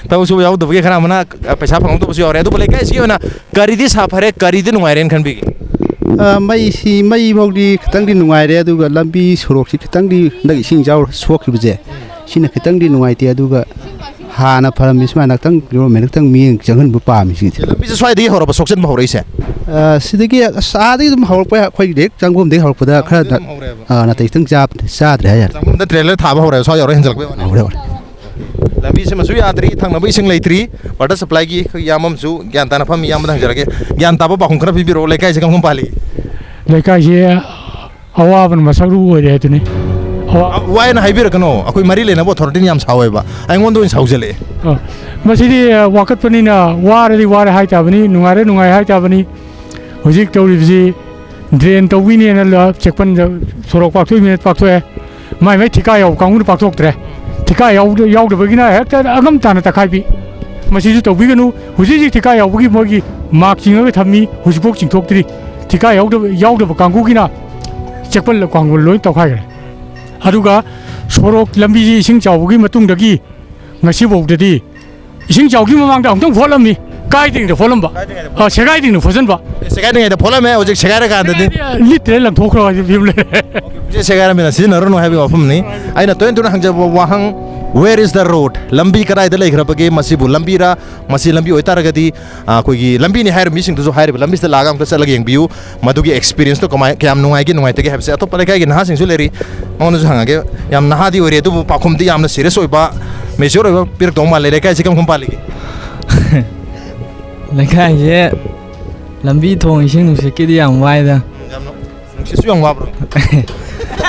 ꯊꯕꯛ ꯁꯨꯕ ꯌꯥꯎꯗꯕꯒꯤ ꯈꯔ ꯑꯃꯅ ꯄꯩꯁꯥ ꯐꯪꯍꯧꯗꯕꯁꯨ ꯌꯥꯎꯔꯦ꯫ ꯑꯗꯨꯕꯨ ꯂꯩꯀꯥꯏꯁꯤꯒꯤ ꯑꯣꯏꯅ ꯀꯔꯤꯗꯤ ꯁꯥꯐꯔꯦ, ꯀꯔꯤꯗꯤ ꯅꯨꯡꯉꯥꯏꯔꯦꯅ ꯈꯟꯕꯤꯒꯦ? ꯑ, ꯃꯩꯁꯤ, ꯃꯩ ꯐꯥꯎꯗꯤ ꯈꯤꯇꯪꯗꯤ ꯅꯨꯡꯉꯥꯏꯔꯦ, ꯑꯗꯨꯒ ꯂꯝꯕꯤ ꯁꯣꯔꯣꯛꯁꯤ ꯈꯤꯇꯪꯗꯤ ꯍꯟꯗꯛ ꯏꯁꯤꯡ ꯏꯆꯥꯎ ꯁꯣꯛꯈꯤꯕꯁꯦ, ꯁꯤꯅ ꯈꯤꯇꯪꯗꯤ ꯅꯨꯡꯉꯥꯏꯇꯦ꯫ ꯑꯗꯨꯒ ꯍꯥꯟꯅ ꯐꯔꯝꯃꯤ ꯁꯨꯃꯥꯏꯅ ꯈꯤꯇꯪ ꯒꯣꯔꯃꯦꯟ ꯈꯤꯇꯪ ꯃꯤꯠꯌꯦꯡ ꯆꯪꯍꯟꯕ ꯄꯥꯝꯃꯤ ꯁꯤꯗꯤ꯫ ꯂꯝꯕꯤꯁꯦ ꯁ꯭ꯋꯥꯏꯗꯒꯤ ꯍꯧꯔꯕ ꯁꯣꯛꯆꯟꯕ ꯍꯧꯔꯛꯏꯁꯦ? ꯑ, ꯁꯤꯗꯒꯤ, ꯑꯁ, ꯑꯥꯗꯒꯤ ꯑꯗꯨꯝ ꯍꯧꯔꯛꯄ, ꯑꯩꯈꯣꯏꯒꯤ ꯍꯦꯛ ꯆꯪꯐꯝꯗꯒꯤ ꯍꯧꯔꯛꯄꯗ ꯈꯔ, ꯑꯗꯨꯝ ꯍꯧꯔꯦꯕ꯫ ꯑ, ꯅꯥꯇꯩ ꯈꯤꯇꯪ ꯆꯥ-, ꯆꯥꯗ꯭ꯔꯦ ꯍꯥꯏꯇꯥꯔꯦ꯫ ꯆꯪꯐꯝꯗ ꯇ꯭ꯔꯦꯂꯔ ꯊꯥꯕ ꯍꯧꯔꯦ, ꯁ꯭ꯋꯥꯏ ꯌꯧꯔ ꯍꯦꯟꯖꯜꯂꯛꯄꯩ ꯋꯥꯅꯤ꯫ ꯍꯧꯔꯦ, ꯍꯧꯔꯦ꯫ ꯂꯝꯕꯤꯁꯤꯃꯁꯨ ꯌꯥꯗ꯭ꯔꯤ, ꯊꯛꯅꯕ ꯏꯁꯤꯡ ꯂꯩꯇ꯭ꯔꯤ꯫ ꯋꯥꯇꯔ ꯁꯄ꯭ꯂꯥꯏꯒꯤ ꯑꯩꯈꯣꯏ ꯏꯌꯥꯝꯕ ꯑꯃꯁꯨ ꯒ꯭ꯌꯥꯟ ꯇꯥꯅ ꯐꯝꯃꯤ, ꯏꯌꯥꯝꯕꯗ ꯍꯪꯖꯔꯒꯦ꯫ ꯒ꯭ꯌꯥꯟ ꯇꯥꯕ ꯄꯥꯎꯈꯨꯝ ꯈꯔ ꯄꯤꯕꯤꯔꯛꯑꯣ, ꯂꯩꯀꯥꯏꯁꯦ ꯀꯔꯝ ꯀꯔꯝ ꯄꯥꯜꯂꯤ? ꯂꯩꯀꯥꯏꯁꯦ ꯑꯋꯥꯕꯅ ꯃꯁꯛ ꯑꯣꯏꯔꯦ ꯍꯥꯏꯗꯨꯅꯤ꯫ ꯑꯋꯥ- ꯑ, ꯋꯥꯏꯅ ꯍꯥꯏꯕꯤꯔꯛꯀꯅꯣ, ꯑꯩꯈꯣꯏ ꯃꯔꯤ ꯂꯩꯅꯕ ꯑꯣꯊꯣꯔꯤꯇꯤꯅ ꯌꯥꯝ ꯁꯥꯎꯋꯦꯕ, ꯑꯩꯉꯣꯟꯗ ꯑꯣꯏꯅ ꯁꯥꯎꯖꯜꯂꯛꯑꯦ꯫ ꯑ, ꯃꯁꯤꯗꯤ, ꯑ, ꯋꯥꯀꯠꯄꯅꯤꯅ, ꯋꯥꯔꯗꯤ ꯋꯥꯔꯦ ꯍꯥꯏ ꯇꯥꯕꯅꯤ, ꯅꯨꯡꯉꯥꯏꯔꯦ ꯅꯨꯡꯉꯥꯏ ꯍꯥꯏ ꯇꯥꯕꯅꯤ꯫ ꯍꯧꯖꯤꯛ ꯇꯧꯔꯤꯕꯁꯤ ꯗ꯭ꯔꯦꯟ ꯇꯧꯕꯤꯅꯦꯅ ꯂ-, ꯆꯦꯛꯄꯟꯗ ꯁꯣꯔꯣꯛ ꯄꯥꯛꯊꯣꯛꯏꯅꯦꯅ ꯄꯥꯛꯊꯣꯛꯑꯦ, ꯃꯥꯏ ꯃꯥꯏ ꯊꯤꯀꯥ ꯌꯥꯎꯕ ꯀꯥꯡꯕꯨꯅ ꯄꯥꯛꯊꯣꯛꯇ꯭ꯔꯦ꯫ ꯊꯤꯀꯥ ꯌꯥꯎꯗ-, ꯌꯥꯎꯗꯕꯒꯤꯅ ꯍꯦꯛꯇ ꯑꯉꯝ ꯇꯥꯅ ꯇꯛꯈꯥꯏꯕꯤ꯫ ꯃꯁꯤꯁꯨ ꯇꯧꯕꯤꯒꯅꯨ꯫ ꯍꯧꯖꯤꯛ ꯍꯧꯖꯤꯛ ꯊꯤꯀꯥ ꯌꯥꯎꯕꯒꯤ ꯃꯣꯏꯒꯤ ꯃꯥꯛ ꯆꯤꯡꯉꯒ ꯊꯝꯃꯤ, ꯍꯧꯖꯤꯛꯐꯥꯎ ꯆꯤꯡꯊꯣꯛꯇ꯭ꯔꯤ꯫ ꯊꯤꯀꯥ ꯌꯥꯎꯗꯕ, ꯌꯥꯎꯗꯕ ꯀꯥꯡꯕꯨꯒꯤꯅ ꯆꯦꯛꯄꯜ ꯀꯥꯡꯕꯨ ꯂꯣꯏ ꯇꯧꯈꯥꯏꯈ꯭ꯔꯦ꯫ ꯑꯗꯨꯒ ꯁꯣꯔꯣꯛ ꯂꯝꯕꯤꯁꯤ ꯏꯁꯤꯡ ꯆꯥꯎꯕꯒꯤ ꯃꯇꯨꯡꯗꯒꯤ ꯉꯁꯤꯐꯥꯎꯗꯗꯤ, ꯏꯁꯤꯡ ꯆꯥꯎꯗ꯭ꯔꯤ ꯃꯃꯥꯡꯗ ꯑꯃꯨꯛꯇꯪ ꯐꯣꯠꯂꯝꯃꯤ, ꯀꯥꯏꯗ꯭ꯔꯤꯉꯩꯗ ꯐꯣꯠꯂꯝꯕ꯫ ꯑ, ꯁꯦꯒꯥꯏꯗ꯭ꯔꯤꯉꯩꯗ ꯐꯣꯠꯆꯟꯕ꯫ ꯁꯦꯒꯥꯏꯗ꯭ꯔꯤꯉꯩꯗ ꯐꯣꯠꯂꯝꯃꯦ, ꯍꯧꯖꯤꯛ ꯁꯦꯒꯥꯏꯔꯀꯥꯟꯗꯗꯤ? ꯁꯦꯒꯥꯏꯗꯤ, ꯑ, ꯂꯤꯠꯇ꯭ꯔꯦ, ꯂꯪꯊꯣꯛꯈ꯭ꯔꯣ ꯍꯥꯏꯕ ꯐꯤꯕꯝ ꯂꯩꯔꯦ꯫ ꯁꯦ ꯁꯦꯒꯥꯏꯔꯝꯃꯤꯅ ꯁꯤꯖꯤꯟꯅꯔꯨꯅꯨ ꯍꯥꯏꯕꯒꯤ ꯋꯥꯐꯝꯅꯤ꯫ ꯑꯩꯅ ꯇꯣꯏꯅ ꯇꯣꯏꯅ ꯍꯪꯖꯕ ꯋꯥꯍꯪ, "Where is the road?" ꯂꯝꯕꯤ ꯀꯗꯥꯏꯗ ꯂꯩꯈ꯭ꯔꯕꯒꯦ? ꯃꯁꯤꯕꯨ ꯂꯝꯕꯤꯔ? ꯃꯁꯤ ꯂꯝꯕꯤ ꯑꯣꯏꯇꯥꯔꯒꯗꯤ, ꯑ, ꯑꯩꯈꯣꯏꯒꯤ ꯂꯝꯕꯤꯅꯤ ꯍꯥꯏꯔꯤꯕ ꯃꯤꯁꯤꯡꯗꯨꯁꯨ ꯍꯥꯏꯔꯤꯕ ꯂꯝꯕꯤꯁꯤꯗ ꯂꯥꯛꯑꯒ ꯑꯝꯇ ꯆꯠꯂꯒ ꯌꯦꯡꯕꯤꯌꯨ꯫ ꯃꯗꯨꯒꯤ ꯑꯦꯛꯁꯄꯤꯔꯤꯌꯦꯟꯁꯇꯣ ꯀꯃꯥꯏ-, ꯀꯌꯥꯝ ꯅꯨꯡꯉꯥꯏꯒꯦ, ꯅꯨꯡꯉꯥꯏꯇꯒꯦ ꯍꯥꯏꯕꯁꯦ ꯑꯇꯣꯞꯄ ꯂꯩꯀꯥꯏꯒꯤ ꯅꯍꯥꯁꯤꯡꯁꯨ ꯂꯩꯔꯤ, ꯃꯉꯣꯟꯗꯁꯨ ꯍꯪꯉꯒꯦ꯫ ꯌꯥꯝ ꯅꯍꯥꯗꯤ ꯑꯣꯏꯔꯤ, ꯑꯗꯨꯕꯨ ꯄꯥꯎꯈꯨꯝꯗꯤ ꯌꯥꯝꯅ ꯁꯤꯔꯤꯌꯁ ꯑꯣꯏꯕ, ꯃꯦꯆ꯭ꯌꯣꯔ ꯑꯣꯏꯕ ꯄꯤꯔꯛꯇꯧ ꯃꯥꯜꯂꯦ꯫ ꯂꯩꯀꯥꯏꯁꯤ ꯀꯔꯝ ꯀꯔꯝ ꯄꯥꯜꯂꯤꯒꯦ? ꯂꯩꯀꯥꯏꯁꯦ ꯂꯝꯕꯤ ꯊꯣꯡ ꯏꯁꯤꯡ ꯅꯨꯡꯁꯤꯠꯀꯤꯗꯤ ꯌꯥꯝ ꯋꯥꯏꯗ꯫ ꯎꯝ, ꯌꯥꯝ ꯅꯨꯡ-, ꯅꯨꯡꯁꯤꯠꯁꯨ ꯌꯥꯝ ꯋꯥꯕ꯭ꯔꯣ?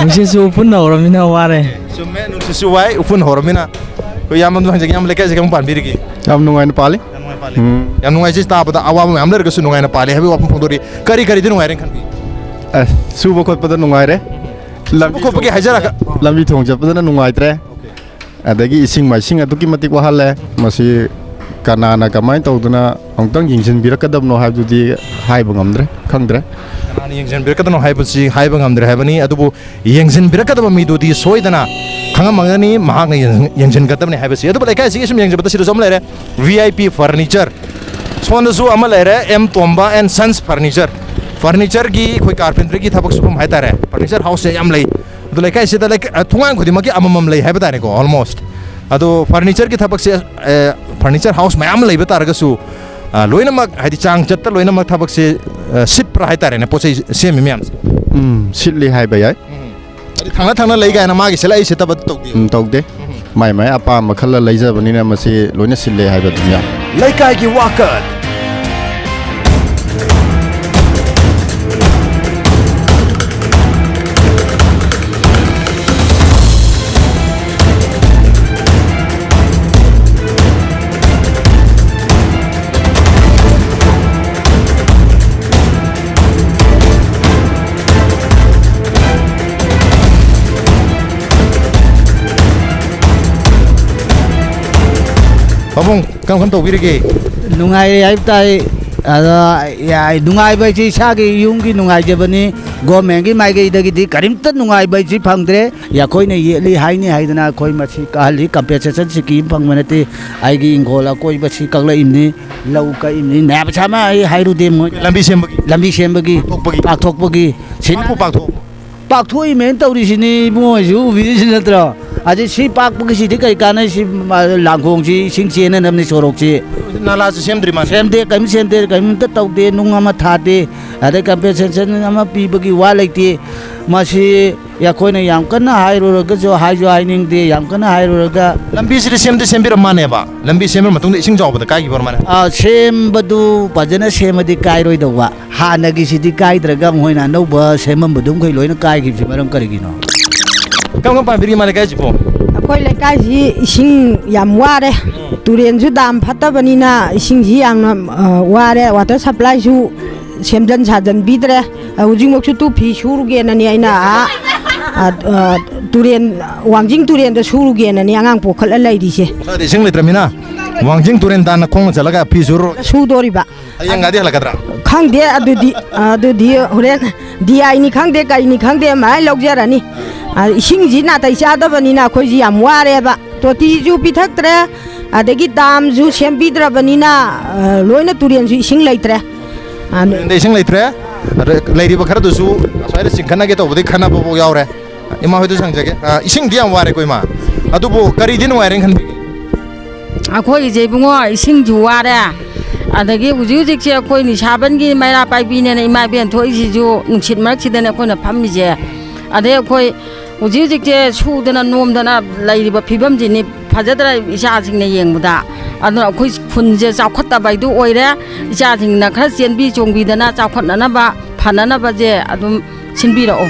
ꯅꯨꯡꯁꯤꯠꯁꯨ ꯎꯐꯨꯟ ꯍꯧꯔꯃꯤꯅ ꯋꯥꯔꯦ꯫ ꯆꯨꯝꯃꯦ, ꯅꯨꯡꯁꯤꯠꯁꯨ ꯋꯥꯏ, ꯎꯐꯨꯟ ꯍꯧꯔꯃꯤꯅ꯫ ꯑꯩꯈꯣꯏ ꯏꯌꯥꯝꯕ ꯑꯃꯁꯨ ꯍꯪꯖꯒꯦ, ꯏꯌꯥꯝꯕ, ꯂꯩꯀꯥꯏꯁꯦ ꯀꯔꯝ ꯄꯥꯟꯕꯤꯔꯤꯒꯦ? ꯌꯥꯝ ꯅꯨꯡꯉꯥꯏꯅ ꯄꯥꯜꯂꯤ꯫ ꯌꯥꯝ ꯅꯨꯡꯉꯥꯏ ꯄꯥꯜꯂꯤ꯫ ꯎꯝ꯫ ꯌꯥꯝ ꯅꯨꯡꯉꯥꯏꯖꯩ, ꯇꯥꯕꯗ ꯑꯋꯥꯕ ꯃꯌꯥꯝ ꯂꯩꯔꯒꯁꯨ ꯅꯨꯡꯉꯥꯏꯅ ꯄꯥꯜꯂꯤ ꯍꯥꯏꯕꯒꯤ ꯋꯥꯐꯝ ꯐꯣꯡꯗꯣꯔꯛꯏ꯫ ꯀꯔꯤ ꯀꯔꯤꯗꯤ ꯅꯨꯡꯉꯥꯏꯔꯦꯅ ꯈꯟꯕꯤ? ꯑꯁ, ꯁꯨꯕ ꯈꯣꯠꯄꯗ ꯅꯨꯡꯉꯥꯏꯔꯦ꯫ ꯁꯨꯕ ꯂꯝꯕꯤ ꯈꯣꯠꯄꯒꯤ ꯊꯣꯡ ꯍꯥꯏꯖꯔꯒ꯫ ꯂꯝꯕꯤ ꯊꯣꯡ ꯆꯠꯄꯗꯅ ꯅꯨꯡꯉꯥꯏꯇ꯭ꯔꯦ꯫ ꯑꯣꯀꯦ꯫ ꯑꯗꯒꯤ ꯏꯁꯤꯡ ꯃꯥꯏꯁꯤꯡ ꯑꯗꯨꯛꯀꯤ ꯃꯇꯤꯛ ꯋꯥꯍꯜꯂꯦ꯫ ꯃꯁꯤ ꯀꯅꯥꯅ ꯀꯃꯥꯏꯅ ꯇꯧꯗꯅ ꯑꯃꯨꯛꯇꯪ ꯌꯦꯡꯁꯤꯟꯕꯤꯔꯛꯀꯗꯕꯅꯣ ꯍꯥꯏꯕꯗꯨꯗꯤ ꯍꯥꯏꯕ ꯉꯝꯗ꯭ꯔꯦ, ꯈꯪꯗ꯭ꯔꯦ꯫ ꯀꯅꯥꯅ ꯌꯦꯡꯁꯤꯟꯕꯤꯔꯛꯀꯗꯕꯅꯣ ꯍꯥꯏꯕꯁꯤ ꯍꯥꯏꯕ ꯉꯝꯗ꯭ꯔꯦ ꯍꯥꯏꯕꯅꯤ, ꯑꯗꯨꯕꯨ ꯌꯦꯡꯁꯤꯟꯕꯤꯔꯛꯀꯗꯕ ꯃꯤꯗꯨꯗꯤ ꯁꯣꯏꯗꯅ ꯈꯪꯉꯝꯃꯒꯅꯤ, ꯃꯍꯥꯛꯅ ꯌꯦꯡ-, ꯌꯦꯡꯁꯤꯟꯒꯗꯕꯅꯤ ꯍꯥꯏꯕꯁꯤ꯫ ꯑꯗꯨꯕꯨ ꯂꯩꯀꯥꯏꯁꯤꯒꯤ ꯁꯨꯝ ꯌꯦꯡꯖꯕꯗ ꯁꯤꯗꯁꯨ ꯑꯃ ꯂꯩꯔꯦ, V I P Furniture꯫ ꯁꯣꯝꯗꯁꯨ ꯑꯃ ꯂꯩꯔꯦ, M Tomba and Sons Furniture꯫ Furnitureꯒꯤ ꯑꯩꯈꯣꯏ carpentryꯒꯤ ꯊꯕꯛ ꯁꯨꯐꯝ ꯍꯥꯏꯇꯥꯔꯦ, furniture houseꯁꯦ ꯌꯥꯝ ꯂꯩ꯫ ꯑꯗꯣ ꯂꯩꯀꯥꯏꯁꯤꯗ ꯂꯩ-, ꯑ, ꯊꯣꯡꯒꯥꯡ ꯈꯨꯗꯤꯡꯃꯛꯀꯤ ꯑꯃꯃꯝ ꯂꯩ ꯍꯥꯏꯕ ꯇꯥꯔꯦꯀꯣ, almost꯫ ꯑꯗꯣ furnitureꯒꯤ ꯊꯕꯛꯁꯦ, ꯑ, furniture house ꯃꯌꯥꯝ ꯑꯃ ꯂꯩꯕ ꯇꯥꯔꯒꯁꯨ, ꯑ, ꯂꯣꯏꯅꯃꯛ, ꯍꯥꯏꯗꯤ, ꯆꯥꯡ ꯆꯠꯇ ꯂꯣꯏꯅꯃꯛ ꯊꯕꯛꯁꯦ, ꯑ, ꯁꯤꯠꯄ꯭ꯔꯥ ꯍꯥꯏꯇꯥꯔꯦꯅꯦ, ꯄꯣꯠ ꯆꯩ ꯁꯦꯝꯃꯤ ꯃꯌꯥꯝꯁꯦ? ꯎꯝ, ꯁꯤꯠꯂꯤ ꯍꯥꯏꯕ ꯌꯥꯏ꯫ ꯎꯝ꯫ ꯍꯥꯏꯗꯤ, ꯊꯪꯅ ꯊꯪꯅ ꯂꯩ ꯀꯥꯏꯅ ꯃꯥꯒꯤ ꯁꯤꯠꯂ ꯑꯩ ꯁꯤꯠꯇꯕ ꯇꯧꯗꯦ꯫ ꯎꯝ, ꯇꯧꯗꯦ꯫ ꯎꯝ꯫ ꯃꯥꯏ ꯃꯥꯏ ꯑꯄꯥꯝꯕ ꯈꯜꯂ ꯂꯩꯖꯕꯅꯤꯅ ꯃꯁꯤ ꯂꯣꯏꯅ ꯁꯤꯜꯂꯦ ꯍꯥꯏꯕ ꯑꯗꯨꯝ ꯌꯥꯏ꯫ ꯂꯩꯀꯥꯏꯒꯤ ꯋꯥꯀꯠ꯫ ꯄꯥꯕꯨꯡ, ꯀꯔꯝ ꯀꯔꯝ ꯇꯧꯕꯤꯔꯤꯒꯦ? ꯅꯨꯡꯉꯥꯏꯔꯦ ꯍꯥꯏꯕ ꯇꯥꯏ꯫ ꯑꯗ, ꯌꯥꯏ, ꯅꯨꯡꯉꯥꯏꯕ ꯍꯥꯏꯁꯦ ꯏꯁꯥꯒꯤ ꯌꯨꯝꯒꯤ ꯅꯨꯡꯉꯥꯏꯖꯕꯅꯤ꯫ Governmentꯀꯤ ꯃꯥꯏꯀꯩꯗꯒꯤꯗꯤ ꯀꯔꯤꯝꯇ ꯅꯨꯡꯉꯥꯏꯕ ꯍꯥꯏꯁꯤ ꯐꯪꯗ꯭ꯔꯦ꯫ ꯑꯩꯈꯣꯏꯅ ꯌꯦꯠꯂꯤ ꯍꯥꯏꯅꯤ ꯍꯥꯏꯗꯅ ꯑꯩꯈꯣꯏ ꯃꯁꯤ ꯀꯥꯍꯜꯂꯤ꯫ Compensation scheme ꯐꯪꯕ ꯅꯠꯇꯦ꯫ ꯑꯩꯒꯤ ꯏꯪꯈꯣꯜ ꯑꯀꯣꯏꯕꯁꯤ ꯀꯛꯂꯛꯏꯕꯅꯤ, ꯂꯧ ꯀꯛꯏꯕꯅꯤ, ꯃꯌꯥꯝ ꯃꯁꯥ ꯑꯃ ꯑꯩ ꯍꯥꯏꯔꯨꯗꯦ ꯃꯣꯏ꯫ ꯂꯝꯕꯤ ꯁꯦꯝꯕꯒꯤ? ꯂꯝꯕꯤ ꯁꯦꯝꯕꯒꯤ, ꯄꯥꯛꯊꯣꯛꯄꯒꯤ? ꯄꯥꯛꯊꯣꯛꯄꯒꯤ, ꯁꯤꯅ ꯄꯥꯛꯄꯨ ꯄꯥꯛꯊꯣꯛꯄ? ꯄꯥꯛꯊꯣꯛꯏꯃꯦꯅ ꯇꯧꯔꯤꯁꯤꯅꯤ ꯏꯕꯨꯡꯉꯣꯁꯨ ꯎꯕꯤꯔꯤꯁꯤ ꯅꯠꯇ꯭ꯔꯣ? ꯑꯗꯩ ꯁꯤ ꯄꯥꯛꯄꯒꯤꯁꯤꯗꯤ ꯀꯔꯤ ꯀꯥꯟꯅꯩ? ꯁꯤ, ꯃ-, ꯂꯥꯡꯒꯣꯡꯁꯤ ꯏꯁꯤꯡ ꯆꯦꯟꯅꯅꯕꯅꯤ ꯁꯣꯔꯣꯛꯁꯤ꯫ ꯅꯥꯂꯥꯁꯨ ꯁꯦꯝꯗ꯭ꯔꯤ ꯃꯥꯜꯂꯦ꯫ ꯁꯦꯝꯗꯦ, ꯀꯔꯤꯝ ꯁꯦꯝꯗꯦ, ꯀꯔꯤꯝꯇ ꯇꯧꯗꯦ, ꯅꯨꯡ ꯑꯃ ꯊꯥꯗꯦ, ꯑꯗꯩ compensation ꯑꯃ ꯄꯤꯕꯒꯤ ꯋꯥ ꯂꯩꯇꯦ꯫ ꯃꯁꯤ ꯑꯩꯈꯣꯏꯅ ꯌꯥꯝ ꯀꯟꯅ ꯍꯥꯏꯔꯨꯔꯒꯁꯨ, ꯍꯥꯏꯁꯨ ꯍꯥꯏꯅꯤꯡꯗꯦ, ꯌꯥꯝ ꯀꯟꯅ ꯍꯥꯏꯔꯨꯔꯒ꯫ ꯂꯝꯕꯤꯁꯤꯗꯤ ꯁꯦꯝꯗꯤ ꯁꯦꯝꯕꯤꯔꯝꯃꯥꯅꯦꯕ, ꯂꯝꯕꯤ ꯁꯦꯝꯕ ꯃꯇꯨꯡꯗ ꯏꯁꯤꯡ ꯆꯥꯎꯕꯗ ꯀꯥꯏꯈꯤꯕ ꯑꯣꯏꯔ ꯃꯥꯅꯦ꯫ ꯑ, ꯁꯦꯝꯕꯗꯨ ꯐꯖꯅ ꯁꯦꯝꯃꯗꯤ ꯀꯥꯏꯔꯣꯏꯗꯧꯕ, ꯍꯥꯟꯅꯒꯤꯁꯤꯗꯤ ꯀꯥꯏꯗ꯭ꯔꯒ ꯃꯈꯣꯏꯅ ꯑꯅꯧꯕ ꯁꯦꯝꯃꯝꯕꯗꯨ ꯃꯈꯩ ꯂꯣꯏꯅ ꯀꯥꯏꯈꯤꯕꯁꯤ ꯃꯔꯝ ꯀꯔꯤꯒꯤꯅꯣ? ꯀꯔꯝ ꯀꯔꯝ ꯄꯥꯟꯕꯤꯔꯤ ꯏꯃꯥ ꯂꯩꯀꯥꯏꯁꯤꯕꯣ? ꯑꯩꯈꯣꯏ ꯂꯩꯀꯥꯏꯁꯤ ꯏꯁꯤꯡ ꯌꯥꯝ ꯋꯥꯔꯦ꯫ ꯎꯝ꯫ ꯇꯨꯔꯦꯟꯁꯨ ꯗꯥꯝ ꯐꯠꯇꯕꯅꯤꯅ ꯏꯁꯤꯡꯁꯤ ꯌꯥꯝꯅ, ꯑ, ꯋꯥꯔꯦ꯫ ꯋꯥꯇꯔ ꯁꯄ꯭ꯂꯥꯏꯁꯨ ꯁꯦꯝꯖꯟ ꯁꯥꯖꯟꯕꯤꯗ꯭ꯔꯦ꯫ ꯍꯧꯖꯤꯛꯃꯛꯁꯨ ꯇꯨ ꯐꯤ ꯁꯨꯔꯨꯒꯦꯅꯅꯦ ꯑꯩꯅ ꯑꯥ, ꯑ, ꯑ, ꯇꯨꯔꯦꯟ, ꯋꯥꯡꯖꯤꯡ ꯇꯨꯔꯦꯟꯗ ꯁꯨꯔꯨꯒꯦꯅꯅꯦ ꯑꯉꯥꯡ ꯄꯣꯛꯈꯠꯂ ꯂꯩꯔꯤꯁꯦ꯫ ꯃꯈꯥꯗ ꯏꯁꯤꯡ ꯂꯩꯇ꯭ꯔꯃꯤꯅ ꯋꯥꯡꯖꯤꯡ ꯇꯨꯔꯦꯟ ꯇꯥꯟꯅ ꯈꯣꯡꯅ ꯆꯠꯂꯒ ꯐꯤ ꯁꯨꯔꯣ꯫ ꯁꯨꯗꯣꯔꯤꯕ꯫ ꯍꯌꯦꯡꯒꯗꯤ ꯍꯜꯂꯛꯀꯗ꯭ꯔꯥ? ꯈꯪꯗꯦ, ꯑꯗꯨꯗꯤ, ꯑꯗꯨꯗꯤ ꯍꯣꯔꯦꯟ ꯗꯤ ꯑꯥꯏꯅꯤ ꯈꯪꯗꯦ, ꯀꯩꯅꯤ ꯈꯪꯗꯦ, ꯑꯃꯥꯏꯅ ꯂꯧꯖꯔꯅꯤ꯫ ꯑ, ꯏꯁꯤꯡꯁꯤ ꯅꯥꯇꯩ ꯆꯥꯗꯕꯅꯤꯅ ꯑꯩꯈꯣꯏꯁꯤ ꯌꯥꯝ ꯋꯥꯔꯦꯕ꯫ ꯇꯣꯇꯤꯁꯨ ꯄꯤꯊꯛꯇ꯭ꯔꯦ, ꯑꯗꯒꯤ ꯗꯥꯝꯁꯨ ꯁꯦꯝꯕꯤꯗ꯭ꯔꯕꯅꯤꯅ, ꯑ, ꯂꯣꯏꯅ ꯇꯨꯔꯦꯟꯁꯨ ꯏꯁꯤꯡ ꯂꯩꯇ꯭ꯔꯦ꯫ ꯑ, ꯇꯨꯔꯦꯟꯗ ꯏꯁꯤꯡ ꯂꯩꯇ꯭ꯔꯦ꯫ ꯑꯗ ꯂꯩꯔꯤꯕ ꯈꯔꯗꯨꯁꯨ ꯑꯁ꯭ꯋꯥꯏꯗ ꯆꯤꯡꯈꯠꯅꯒꯦ ꯇꯧꯕꯗꯒꯤ ꯈꯟꯅꯕꯐꯥꯎ ꯌꯥꯎꯔꯦ꯫ ꯏꯃꯥ ꯍꯣꯏꯗꯁꯨ ꯍꯪꯖꯒꯦ꯫ ꯑ, ꯏꯁꯤꯡꯗꯤ ꯌꯥꯝ ꯋꯥꯔꯦꯀꯣ, ꯏꯃꯥ꯫ ꯑꯗꯨꯕꯨ ꯀꯔꯤꯗꯤ ꯅꯨꯡꯉꯥꯏꯔꯦꯅ ꯈꯟꯕꯤꯒꯦ? ꯑꯩꯈꯣꯏꯒꯤꯁꯦ, ꯏꯕꯨꯡꯉꯣ, ꯏꯁꯤꯡꯁꯨ ꯋꯥꯔꯦ, ꯑꯗꯒꯤ ꯍꯧꯖꯤꯛ ꯍꯧꯖꯤꯛꯁꯦ ꯑꯩꯈꯣꯏ ꯅꯤꯁꯥꯕꯟꯒꯤ ꯃꯩꯔꯥ ꯄꯥꯏꯕꯤꯅꯦꯅ ꯏꯃꯥ ꯏꯕꯦꯟ ꯊꯣꯛꯏꯁꯤꯁꯨ ꯅꯨꯡꯁꯤꯠ ꯃꯔꯛꯁꯤꯗꯅꯦ ꯑꯩꯈꯣꯏꯅ ꯐꯝꯃꯤꯁꯦ꯫ ꯑꯗꯩ ꯑꯩꯈꯣꯏ ꯍꯧꯖꯤꯛ ꯍꯧꯖꯤꯛꯁꯦ ꯁꯨꯗꯅ ꯅꯣꯝꯗꯅ ꯂꯩꯔꯤꯕ ꯐꯤꯕꯝꯁꯤꯅꯤ ꯐꯖꯗ꯭ꯔ ꯏꯆꯥꯁꯤꯡꯅ ꯌꯦꯡꯕꯗ꯫ ꯑꯗꯨꯅ ꯑꯩꯈꯣꯏ ꯈꯨꯟꯁꯦ ꯆꯥꯎꯈꯠꯇꯕ ꯍꯥꯏꯗꯨ ꯑꯣꯏꯔꯦ꯫ ꯏꯆꯥꯁꯤꯡꯅ ꯈꯔ ꯆꯦꯟꯕꯤ ꯆꯣꯡꯕꯤꯗꯅ ꯆꯥꯎꯈꯠꯅꯅꯕ, ꯐꯅꯅꯕꯁꯦ ꯑꯗꯨꯝ ꯁꯤꯟꯕꯤꯔꯛꯑꯣ꯫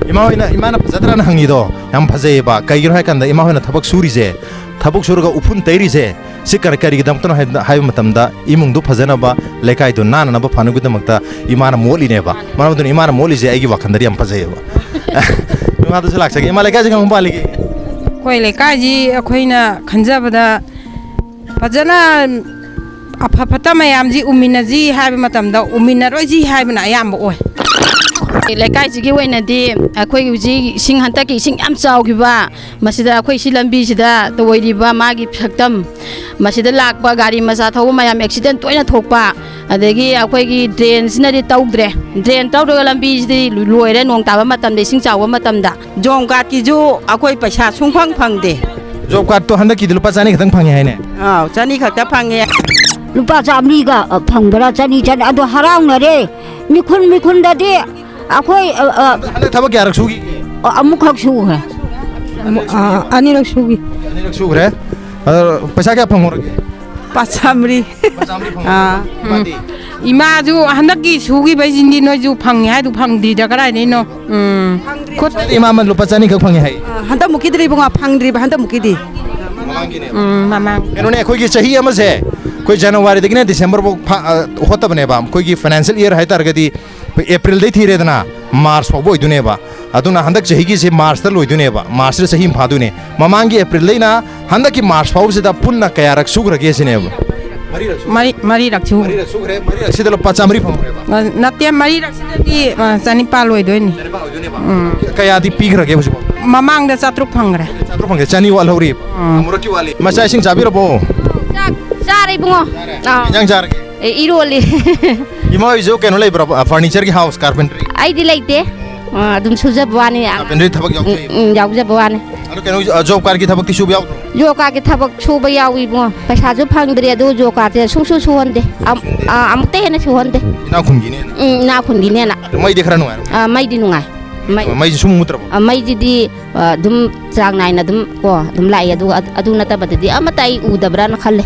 ꯏꯃꯥ ꯍꯣꯏꯅ, ꯏꯃꯥꯅ ꯐꯖꯗ꯭ꯔꯥꯅ ꯍꯪꯉꯤꯗꯣ ꯌꯥꯝ ꯐꯖꯩꯌꯦꯕ꯫ ꯀꯩꯒꯤꯅꯣ ꯍꯥꯏꯀꯥꯟꯗ ꯏꯃꯥ ꯍꯣꯏꯅ ꯊꯕꯛ ꯁꯨꯔꯤꯁꯦ, ꯊꯕꯛ ꯁꯨꯔꯒ ꯎꯐꯨꯟ ꯇꯩꯔꯤꯁꯦ, ꯁꯤ ꯀꯔꯤ, ꯀꯔꯤꯒꯤꯗꯃꯛꯇꯅꯣ ꯍꯥꯏ-, ꯍꯥꯏꯕ ꯃꯇꯝꯗ ꯏꯃꯨꯡꯗꯨ ꯐꯖꯅꯕ, ꯂꯩꯀꯥꯏꯗꯨ ꯅꯥꯟꯅꯅꯕ ꯐꯅꯕꯒꯤꯗꯃꯛꯇ ꯏꯃꯥꯅ ꯃꯣꯠꯂꯤꯅꯦꯕ꯫ ꯃꯔꯝ ꯑꯗꯨꯅ ꯏꯃꯥꯅ ꯃꯣꯠꯂꯤꯁꯦ ꯑꯩꯒꯤ ꯋꯥꯈꯜꯗꯗꯤ ꯌꯥꯝ ꯐꯖꯩꯌꯦꯕ꯫ ꯏꯃꯥꯗꯁꯨ ꯂꯥꯛꯆꯒꯦ꯫ ꯏꯃꯥ, ꯂꯩꯀꯥꯏꯁꯦ ꯀꯃꯥꯏ ꯄꯥꯜꯂꯤꯒꯦ? ꯑꯩꯈꯣꯏ ꯂꯩꯀꯥꯏꯁꯤ ꯑꯩꯈꯣꯏꯅ ꯈꯟꯖꯕꯗ ꯐꯖꯅ ꯑꯐ ꯐꯠꯇ ꯃꯌꯥꯝꯁꯤ ꯎꯃꯤꯟꯅꯁꯤ ꯍꯥꯏꯕ ꯃꯇꯝꯗ ꯎꯃꯤꯟꯅꯔꯣꯏꯁꯤ ꯍꯥꯏꯕꯅ ꯑꯌꯥꯝꯕ ꯑꯣꯏ꯫ ꯂꯩꯀꯥꯏꯁꯤꯒꯤ ꯑꯣꯏꯅꯗꯤ ꯑꯩꯈꯣꯏꯒꯤ ꯍꯧꯖꯤꯛ ꯏꯁꯤꯡ, ꯍꯟꯗꯛꯀꯤ ꯏꯁꯤꯡ ꯌꯥꯝ ꯆꯥꯎꯈꯤꯕ, ꯃꯁꯤꯗ ꯑꯩꯈꯣꯏ ꯁꯤ ꯂꯝꯕꯤꯁꯤꯗ ꯑꯣꯏꯔꯤꯕ ꯃꯥꯒꯤ ꯁꯛꯇꯝ, ꯃꯁꯤꯗ ꯂꯥꯛꯄ ꯒꯥꯔꯤ ꯃꯆꯥ ꯊꯧꯕ ꯃꯌꯥꯝ ꯑꯦꯛꯁꯤꯗꯦꯟ ꯇꯣꯏꯅ ꯊꯣꯛꯄ, ꯑꯗꯒꯤ ꯑꯩꯈꯣꯏꯒꯤ ꯗ꯭ꯔꯦꯟꯁꯤꯅꯗꯤ ꯇꯧꯗ꯭ꯔꯦ꯫ ꯗ꯭ꯔꯦꯟ ꯇꯧꯗ꯭ꯔꯒ ꯂꯝꯕꯤꯁꯤꯗꯤ ꯂꯣꯏꯔꯦ ꯅꯣꯡ ꯇꯥꯕ ꯃꯇꯝꯗ, ꯏꯁꯤꯡ ꯆꯥꯎꯕ ꯃꯇꯝꯗ꯫ ꯖꯣꯕ ꯀꯥꯔꯗꯀꯤꯁꯨ ꯑꯩꯈꯣꯏ ꯄꯩꯁꯥ ꯁꯨꯡꯐꯪ ꯐꯪꯗꯦ꯫ ꯖꯣꯕ ꯀꯥꯔꯗꯇꯣ ꯍꯟꯗꯛꯀꯤꯗꯤ ꯂꯨꯄꯥ ꯆꯅꯤ ꯈꯛꯇꯪ ꯐꯪꯉꯦ ꯍꯥꯏꯅꯦ? ꯑꯥꯎ, ꯆꯅꯤ ꯈꯛꯇ ꯐꯪꯉꯦ꯫ ꯂꯨꯄꯥ ꯆꯥꯃꯔꯤꯒ, ꯑ, ꯐꯪꯕ꯭ꯔꯥ? ꯆꯅꯤ, ꯆꯅꯤ꯫ ꯑꯗꯣ ꯍꯔꯥꯎꯅꯔꯦ꯫ ꯃꯤꯈꯨꯟ ꯃꯤꯈꯨꯟꯗꯗꯤ ꯑꯩꯈꯣꯏ, ꯑ, ꯑ, ꯍꯟꯗꯛ ꯊꯕꯛ ꯀꯌꯥꯔꯛ ꯁꯨꯈꯤꯒꯦ? ꯑ, ꯑꯃꯨꯛꯈꯛ ꯁꯨꯈ꯭ꯔꯦ꯫ ꯑ, ꯑꯅꯤꯔꯛ ꯁꯨꯈꯤ꯫ ꯑꯅꯤꯔꯛ ꯁꯨꯈ꯭ꯔꯦ꯫ ꯑꯗꯣ ꯄꯩꯁꯥ ꯀꯌꯥ ꯐꯪꯍꯧꯔꯒꯦ? ꯂꯨꯄꯥ ꯆꯥꯃꯔꯤ꯫ ꯂꯨꯄꯥ ꯆꯥꯃꯔꯤ ꯐꯪꯍꯧꯔꯦ꯫ ꯑꯥ꯫ ꯏꯃꯥꯗꯤ? ꯎꯝ꯫ ꯏꯃꯥꯁꯨ ꯍꯟꯗꯛꯀꯤ ꯁꯨꯈꯤꯕꯩꯁꯤꯡꯗꯤ ꯅꯣꯏꯁꯨ ꯐꯪꯉꯤ ꯍꯥꯏꯗꯨ ꯐꯪꯗ꯭ꯔꯤꯗ ꯀꯗꯥꯏꯗꯩꯅꯣ? ꯎꯝ꯫ ꯈꯨꯠ- ꯏꯃꯥ ꯑꯃ ꯂꯨꯄꯥ ꯆꯅꯤꯈꯛ ꯐꯪꯉꯦ ꯍꯥꯏ꯫ ꯑ, ꯍꯟꯗꯛ ꯃꯨꯛꯀꯤꯗꯨꯗꯤ ꯏꯕꯨꯡꯉꯣ ꯐꯪꯗ꯭ꯔꯤꯕ, ꯍꯟꯗꯛ ꯃꯨꯛꯀꯤꯗꯤ꯫ ꯎꯝ, ꯃꯃꯥꯡ꯫ ꯀꯩꯅꯣꯅꯦ, ꯑꯩꯈꯣꯏꯒꯤ ꯆꯍꯤ ꯑꯃꯁꯦ, ꯑꯩꯈꯣꯏ ꯖꯅꯋꯥꯔꯤꯗꯒꯤꯅ ꯗꯤꯁꯦꯝꯕꯔ ꯐꯥꯎ ꯐꯥ-, ꯑ, ꯍꯣꯠꯇꯕꯅꯦꯕ꯫ ꯑꯩꯈꯣꯏꯒꯤ ꯐꯥꯏꯅꯥꯟꯁꯤꯌꯦꯜ ꯏꯌꯔ ꯍꯥꯏꯇꯥꯔꯒꯗꯤ ꯑꯩꯈꯣꯏ ꯑꯦꯄ꯭ꯔꯤꯜꯗꯩ ꯊꯤꯔꯦꯗꯅ, ꯃꯥꯔꯆ ꯐꯥꯎꯕ ꯑꯣꯏꯗꯣꯏꯅꯦꯕ꯫ ꯑꯗꯨꯅ ꯍꯟꯗꯛ ꯆꯍꯤꯒꯤꯁꯦ ꯃꯥꯔꯆꯇ ꯂꯣꯏꯗꯣꯏꯅꯦꯕ, ꯃꯥꯔꯆꯁꯤꯗ ꯆꯍꯤ ꯑꯃ ꯐꯥꯗꯣꯏꯅꯦ꯫ ꯃꯃꯥꯡꯒꯤ ꯑꯦꯄ꯭ꯔꯤꯜꯗꯩꯅ ꯍꯟꯗꯛꯀꯤ ꯃꯥꯔꯆ ꯐꯥꯎꯕꯁꯤꯗ ꯄꯨꯟꯅ ꯀꯌꯥꯔꯛ ꯁꯨꯈ꯭ꯔꯒꯦ ꯁꯤꯅꯦꯕ? ꯃꯔꯤꯔꯛ ꯁꯨꯈ꯭ꯔꯦ꯫ ꯃꯔꯤ-, ꯃꯔꯤꯔꯛ ꯁꯨꯈ꯭ꯔꯦ꯫ ꯃꯔꯤꯔꯛ ꯁꯤꯗ ꯂꯨꯄꯥ ꯆꯥꯃꯔꯤ ꯐꯪꯍꯧꯔꯦꯕ? ꯑ, ꯅꯠꯇꯦ, ꯃꯔꯤꯔꯛꯁꯤꯗꯗꯤ, ꯑ, ꯆꯅꯤꯄꯥꯜ ꯑꯣꯏꯗꯣꯏꯅꯤ꯫ ꯆꯅꯤꯄꯥꯜ ꯑꯣꯏꯗꯣꯏꯅꯦꯕ? ꯎꯝ꯫ ꯀꯌꯥꯗꯤ ꯄꯤꯈ꯭ꯔꯒꯦ ꯍꯧꯖꯤꯛꯐꯥꯎ? ꯃꯃꯥꯡꯗ ꯆꯥꯇ꯭ꯔꯨꯛ ꯐꯪꯈ꯭ꯔꯦ꯫ ꯆꯥꯇ꯭ꯔꯨꯛ ꯐꯪꯈ꯭ꯔꯦ, ꯆꯅꯤ ꯋꯥꯠꯍꯧꯔꯤ꯫ ꯎꯝ꯫ ꯑꯃꯨꯔꯛꯀꯤ ꯋꯥꯠꯂꯤ꯫ ꯃꯆꯥ ꯏꯁꯤꯡ ꯆꯥꯕꯤꯔꯕꯣ? ꯆꯥꯛ ꯆꯥꯔꯦ, ꯏꯕꯨꯡꯉꯣ꯫ ꯆꯥꯔꯦ? ꯑꯥ꯫ ꯀꯩ ꯏꯟꯖꯥꯡ ꯆꯥꯔꯒꯦ? ꯑꯦ, ꯏꯔꯣꯜꯂꯤ꯫ ꯏꯃꯥ ꯍꯣꯏꯁꯨ ꯀꯩꯅꯣ ꯂꯩꯕ꯭ꯔꯣ? ꯑ, furniture ꯒꯤ house, carpentry? ꯑꯩꯗꯤ ꯂꯩꯇꯦ꯫ ꯑ, ꯑꯗꯨꯝ ꯁꯨꯖꯕ ꯋꯥꯅꯤ꯫ Carpentry ꯊꯕꯛ ꯌꯥꯎꯖꯩ? ꯎꯝ, ꯎꯝ, ꯌꯥꯎꯖꯕ ꯋꯥꯅꯤ꯫ ꯑꯗꯣ ꯀꯩꯅꯣ, ꯑ, job card ꯀꯤ ꯊꯕꯛꯇꯤ ꯁꯨꯕ ꯌꯥꯎꯗ꯭ꯔꯣ? Job card ꯀꯤ ꯊꯕꯛ ꯁꯨꯕ ꯌꯥꯎꯏ ꯏꯕꯨꯡꯉꯣ꯫ ꯄꯩꯁꯥꯁꯨ ꯐꯪꯗ꯭ꯔꯤ, ꯑꯗꯨ job card ꯁꯦ ꯁꯨꯡꯁꯨ ꯁꯨꯍꯟꯗꯦ꯫ ꯑꯝ-, ꯁꯨꯍꯟꯗꯦ? ꯑ, ꯑꯃꯨꯛꯇ ꯍꯦꯟꯅ ꯁꯨꯍꯟꯗꯦ꯫ ꯏꯅꯥꯛ ꯈꯨꯟꯒꯤꯅꯦꯅ? ꯎꯝ, ꯏꯅꯥꯛ ꯈꯨꯟꯒꯤꯅꯦꯅ꯫ ꯑꯗꯣ ꯃꯩꯗꯤ ꯈꯔ ꯅꯨꯡꯉꯥꯏꯔꯝꯒꯅꯤ? ꯑ, ꯃꯩꯗꯤ ꯅꯨꯡꯉꯥꯏ꯫ ꯃꯩ-, ꯃꯩꯁꯨ ꯁꯨꯝ ꯃꯨꯠꯇ꯭ꯔꯕꯣ? ꯑ, ꯃꯩꯁꯤꯗꯤ ꯑ, ꯑꯗꯨꯝ ꯆꯥꯡ ꯅꯥꯏꯅ ꯑꯗꯨꯝ ꯀꯣ, ꯑꯗꯨꯝ ꯂꯥꯛꯏ꯫ ꯑꯗꯨꯒ ꯑꯗ-, ꯑꯗꯨ ꯅꯠꯇꯕꯗꯗꯤ ꯑꯃꯠꯇ ꯑꯩ ꯎꯗꯕ꯭ꯔꯥꯅ ꯈꯜꯂꯦ꯫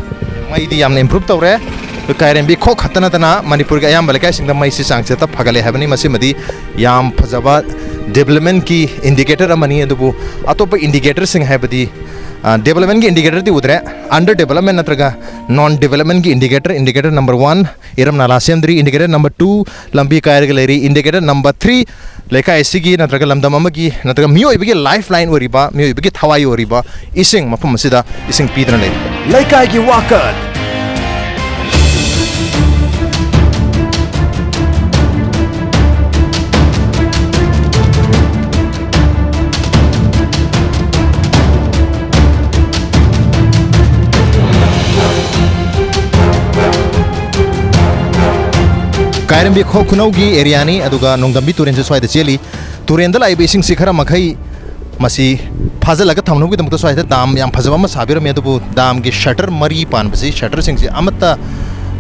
ꯃꯩꯗꯤ ꯌꯥꯝꯅ improve ꯇꯧꯔꯦ꯫ ꯑꯩꯈꯣꯏ ꯀꯥꯏꯔꯦꯝꯕꯤ ꯈꯣꯛ ꯈꯛꯇ ꯅꯠꯇꯅ ꯃꯅꯤꯄꯨꯔꯒꯤ ꯑꯌꯥꯝꯕ ꯂꯩꯀꯥꯏꯁꯤꯡꯗ ꯃꯩꯁꯤ ꯆꯥꯡꯆꯠꯇ ꯐꯒꯠꯂꯦ ꯍꯥꯏꯕꯅꯤ꯫ ꯃꯁꯤꯃꯗꯤ ꯌꯥꯝ ꯐꯖꯕ development ꯀꯤ indicator ꯑꯃꯅꯤ꯫ ꯑꯗꯨꯕꯨ ꯑꯇꯣꯞꯄ indicator ꯁꯤꯡ ꯍꯥꯏꯕꯗꯤ, ꯑ, development ꯀꯤ indicator ꯗꯤ ꯎꯗ꯭ꯔꯦ, under development ꯅꯠꯇ꯭ꯔꯒ non development ꯀꯤ indicator, indicator number one, ꯏꯔꯝ ꯅꯥꯂꯥ ꯁꯦꯝꯗ꯭ꯔꯤ, indicator number two, ꯂꯝꯕꯤ ꯀꯥꯏꯔꯒ ꯂꯩꯔꯤ, indicator number three, ꯂꯩꯀꯥꯏ ꯑꯁꯤꯒꯤ ꯅꯠꯇ꯭ꯔꯒ ꯂꯝꯗꯝ ꯑꯃꯒꯤ ꯅꯠꯇ꯭ꯔꯒ ꯃꯤꯑꯣꯏꯕꯒꯤ lifeline ꯑꯣꯏꯔꯤꯕ, ꯃꯤꯑꯣꯏꯕꯒꯤ ꯊꯋꯥꯏ ꯑꯣꯏꯔꯤꯕ ꯏꯁꯤꯡ, ꯃꯐꯝ ꯑꯁꯤꯗ ꯏꯁꯤꯡ ꯄꯤꯗꯨꯅ ꯂꯩꯔꯤ꯫ ꯂꯩꯀꯥꯏꯒꯤ ꯋꯥꯀꯠ꯫ ꯀꯥꯏꯔꯦꯝꯕꯤ ꯈꯣꯛ ꯈꯨꯅꯧꯒꯤ area ꯅꯤ, ꯑꯗꯨꯒ ꯅꯣꯡꯗꯝꯕꯤ ꯇꯨꯔꯦꯟꯁꯨ ꯁ꯭ꯋꯥꯏꯗ ꯆꯦꯜꯂꯤ꯫ ꯇꯨꯔꯦꯟꯗ ꯂꯥꯛꯏꯕ ꯏꯁꯤꯡꯁꯤ ꯈꯔ ꯃꯈꯩ ꯃꯁꯤ ꯐꯥꯖꯤꯜꯂꯒ ꯊꯝꯅꯕꯒꯤꯗꯃꯛꯇ ꯁ꯭ꯋꯥꯏꯗ dam ꯌꯥꯝ ꯐꯖꯕ ꯑꯃ ꯁꯥꯕꯤꯔꯝꯃꯤ, ꯑꯗꯨꯕꯨ dam ꯒꯤ shutter ꯃꯔꯤ ꯄꯥꯟꯕꯁꯤ, shutter ꯁꯤꯡꯁꯤ ꯑꯃꯠꯇ,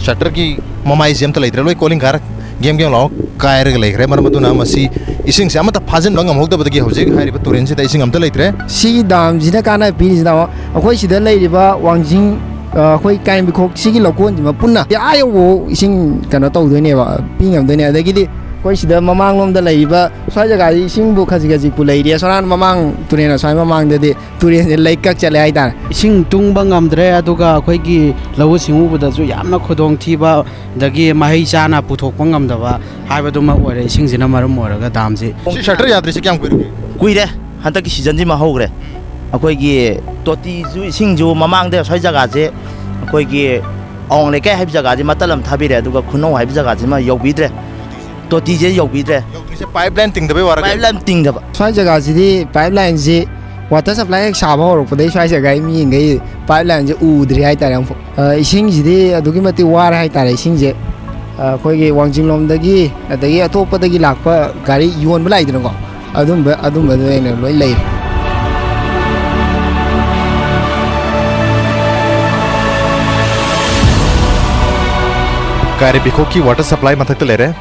shutter ꯒꯤ ꯃꯃꯥꯏꯁꯤ ꯑꯃꯠꯇ ꯂꯩꯇ꯭ꯔꯦ, ꯂꯣꯏ ꯀꯣꯂꯤꯡ ꯀꯥꯔꯦ꯫ ꯒꯦꯝ ꯒꯦꯝ ꯂꯥꯎ꯫ ꯀꯥꯏꯔꯒ ꯂꯩꯈ꯭ꯔꯦ꯫ ꯃꯔꯝ ꯑꯗꯨꯅ ꯃꯁꯤ ꯏꯁꯤꯡꯁꯦ ꯑꯃꯠꯇ ꯐꯥꯖꯤꯟꯕ ꯉꯝꯍꯧꯗꯕꯗꯒꯤ ꯍꯧꯖꯤꯛ ꯍꯥꯏꯔꯤꯕ ꯇꯨꯔꯦꯟꯁꯤꯗ ꯏꯁꯤꯡ ꯑꯝꯇ ꯂꯩꯇ꯭ꯔꯦ꯫ ꯁꯤꯒꯤ ꯗꯥꯝꯁꯤꯅ ꯀꯥꯟꯅꯕ ꯄꯤꯔꯤꯁꯤꯅ ꯑꯩꯈꯣꯏ ꯁꯤꯗ ꯂꯩꯔꯤꯕ ꯋꯥꯡꯖꯤꯡ, ꯑ, ꯑꯩꯈꯣꯏ ꯀꯥꯏꯔꯦꯝꯕꯤꯈꯣꯛ ꯁꯤꯒꯤ ꯂꯧꯀꯣꯟꯁꯤꯃ ꯄꯨꯟꯅ ꯑꯥ ꯌꯧꯕ ꯏꯁꯤꯡ ꯀꯩꯅꯣ ꯇꯧꯗꯣꯏꯅꯦꯕ, ꯄꯤ ꯉꯝꯗꯣꯏꯅꯦ꯫ ꯑꯗꯒꯤꯗꯤ ꯑꯩꯈꯣꯏ ꯁꯤꯗ ꯃꯃꯥꯡꯂꯣꯝꯗ ꯂꯩꯔꯤꯕ ꯁ꯭ꯋꯥꯏ ꯖꯒꯥꯁꯤ ꯏꯁꯤꯡꯕꯨ ꯈꯖꯤꯛ ꯈꯖꯤꯛꯄꯨ ꯂꯩꯔꯤ, ꯑꯁꯣꯝ ꯅꯥꯀꯟ ꯃꯃꯥꯡ ꯇꯨꯔꯦꯟ ꯑꯁ꯭ꯋꯥꯏ ꯃꯃꯥꯡꯗꯗꯤ ꯇꯨꯔꯦꯟꯁꯦ ꯂꯩꯀꯛ ꯆꯠꯂꯦ ꯍꯥꯏꯇꯥꯔꯦ꯫ ꯏꯁꯤꯡ ꯇꯨꯡꯕ ꯉꯝꯗ꯭ꯔꯦ, ꯑꯗꯨꯒ ꯑꯩꯈꯣꯏꯒꯤ ꯂꯧꯎ ꯁꯤꯡꯎꯕꯗꯁꯨ ꯌꯥꯝꯅ ꯈꯨꯗꯣꯡꯊꯤꯕ, ꯑꯗꯒꯤ ꯃꯍꯩ ꯆꯥꯅ ꯄꯨꯊꯣꯛꯄ ꯉꯝꯗꯕ ꯍꯥꯏꯕꯗꯨꯃ ꯑꯣꯏꯔꯦ, ꯏꯁꯤꯡꯁꯤꯅ ꯃꯔꯝ ꯑꯣꯏꯔꯒ ꯗꯥꯝꯁꯤ꯫ ꯁꯤ ꯁꯇꯔ ꯌꯥꯗ꯭ꯔꯤꯁꯤ ꯀꯌꯥꯝ ꯀꯨꯏꯔꯒꯦ? ꯀꯨꯏꯔꯦ, ꯍꯟꯗꯛꯀꯤ ꯁꯤꯖꯟꯁꯤꯃ ꯍꯧꯈ꯭ꯔꯦ꯫ ꯑꯩꯈꯣꯏꯒꯤ ꯇꯣꯇꯤꯁꯨ, ꯏꯁꯤꯡꯁꯨ ꯃꯃꯥꯡꯗ ꯑꯁ꯭ꯋꯥꯏ ꯖꯒꯥꯁꯦ ꯑꯩꯈꯣꯏꯒꯤ ꯑꯋꯥꯡ ꯂꯩꯀꯥꯏ ꯍꯥꯏꯕ ꯖꯒꯥꯁꯦ ꯃꯇꯠ ꯑꯃ ꯊꯥꯕꯤꯔꯦ, ꯑꯗꯨꯒ ꯈꯨꯅꯧ ꯍꯥꯏꯕ ꯖꯒꯥꯁꯤꯃ ꯌꯧꯕꯤꯗ꯭ꯔꯦ, ꯇꯣꯇꯤꯁꯦ ꯌꯧꯕꯤꯗ꯭ꯔꯦ꯫ ꯌꯧꯗ꯭ꯔꯤꯁꯦ ꯄꯥꯏꯞ ꯂꯥꯏꯟ ꯇꯤꯡꯗꯕꯩ ꯋꯥꯔꯒꯦ? ꯄꯥꯏꯞ ꯂꯥꯏꯟ ꯇꯤꯡꯗꯕ꯫ ꯁ꯭ꯋꯥꯏ ꯖꯒꯥꯁꯤꯗꯤ ꯄꯥꯏꯞ ꯂꯥꯏꯟꯁꯤ ꯋꯥꯇꯔ ꯁꯄ꯭ꯂꯥꯏ ꯍꯦꯛ ꯁꯥꯕ ꯍꯧꯔꯛꯄꯗꯒꯤ ꯁ꯭ꯋꯥꯏ ꯖꯒꯥꯒꯤ ꯃꯤꯈꯩ ꯄꯥꯏꯞ ꯂꯥꯏꯟꯁꯦ ꯎꯗ꯭ꯔꯤ ꯍꯥꯏꯇꯥꯔꯦ ꯑꯃꯨꯛꯐꯥꯎ꯫ ꯑ, ꯏꯁꯤꯡꯁꯤꯗꯤ ꯑꯗꯨꯛꯀꯤ ꯃꯇꯤꯛ ꯋꯥꯔꯦ ꯍꯥꯏꯇꯥꯔꯦ꯫ ꯏꯁꯤꯡꯁꯦ, ꯑ, ꯑꯩꯈꯣꯏꯒꯤ ꯋꯥꯡꯖꯤꯡꯂꯣꯝꯗꯒꯤ ꯑꯗꯒꯤ ꯑꯇꯣꯞꯄꯗꯒꯤ ꯂꯥꯛꯄ ꯒꯥꯔꯤ ꯌꯣꯟꯕ ꯂꯥꯛꯏꯗꯅꯀꯣ, ꯑꯗꯨꯝꯕ, ꯑꯗꯨꯝꯕꯗ ꯑꯣꯏꯅ ꯂꯣꯏ ꯂꯩꯔꯦ꯫ ꯀꯥꯏꯔꯦꯝꯕꯤꯈꯣꯛꯀꯤ ꯋꯥꯇꯔ ꯁꯄ꯭ꯂꯥꯏ ꯃꯊꯛꯇ ꯂꯩꯔꯦ,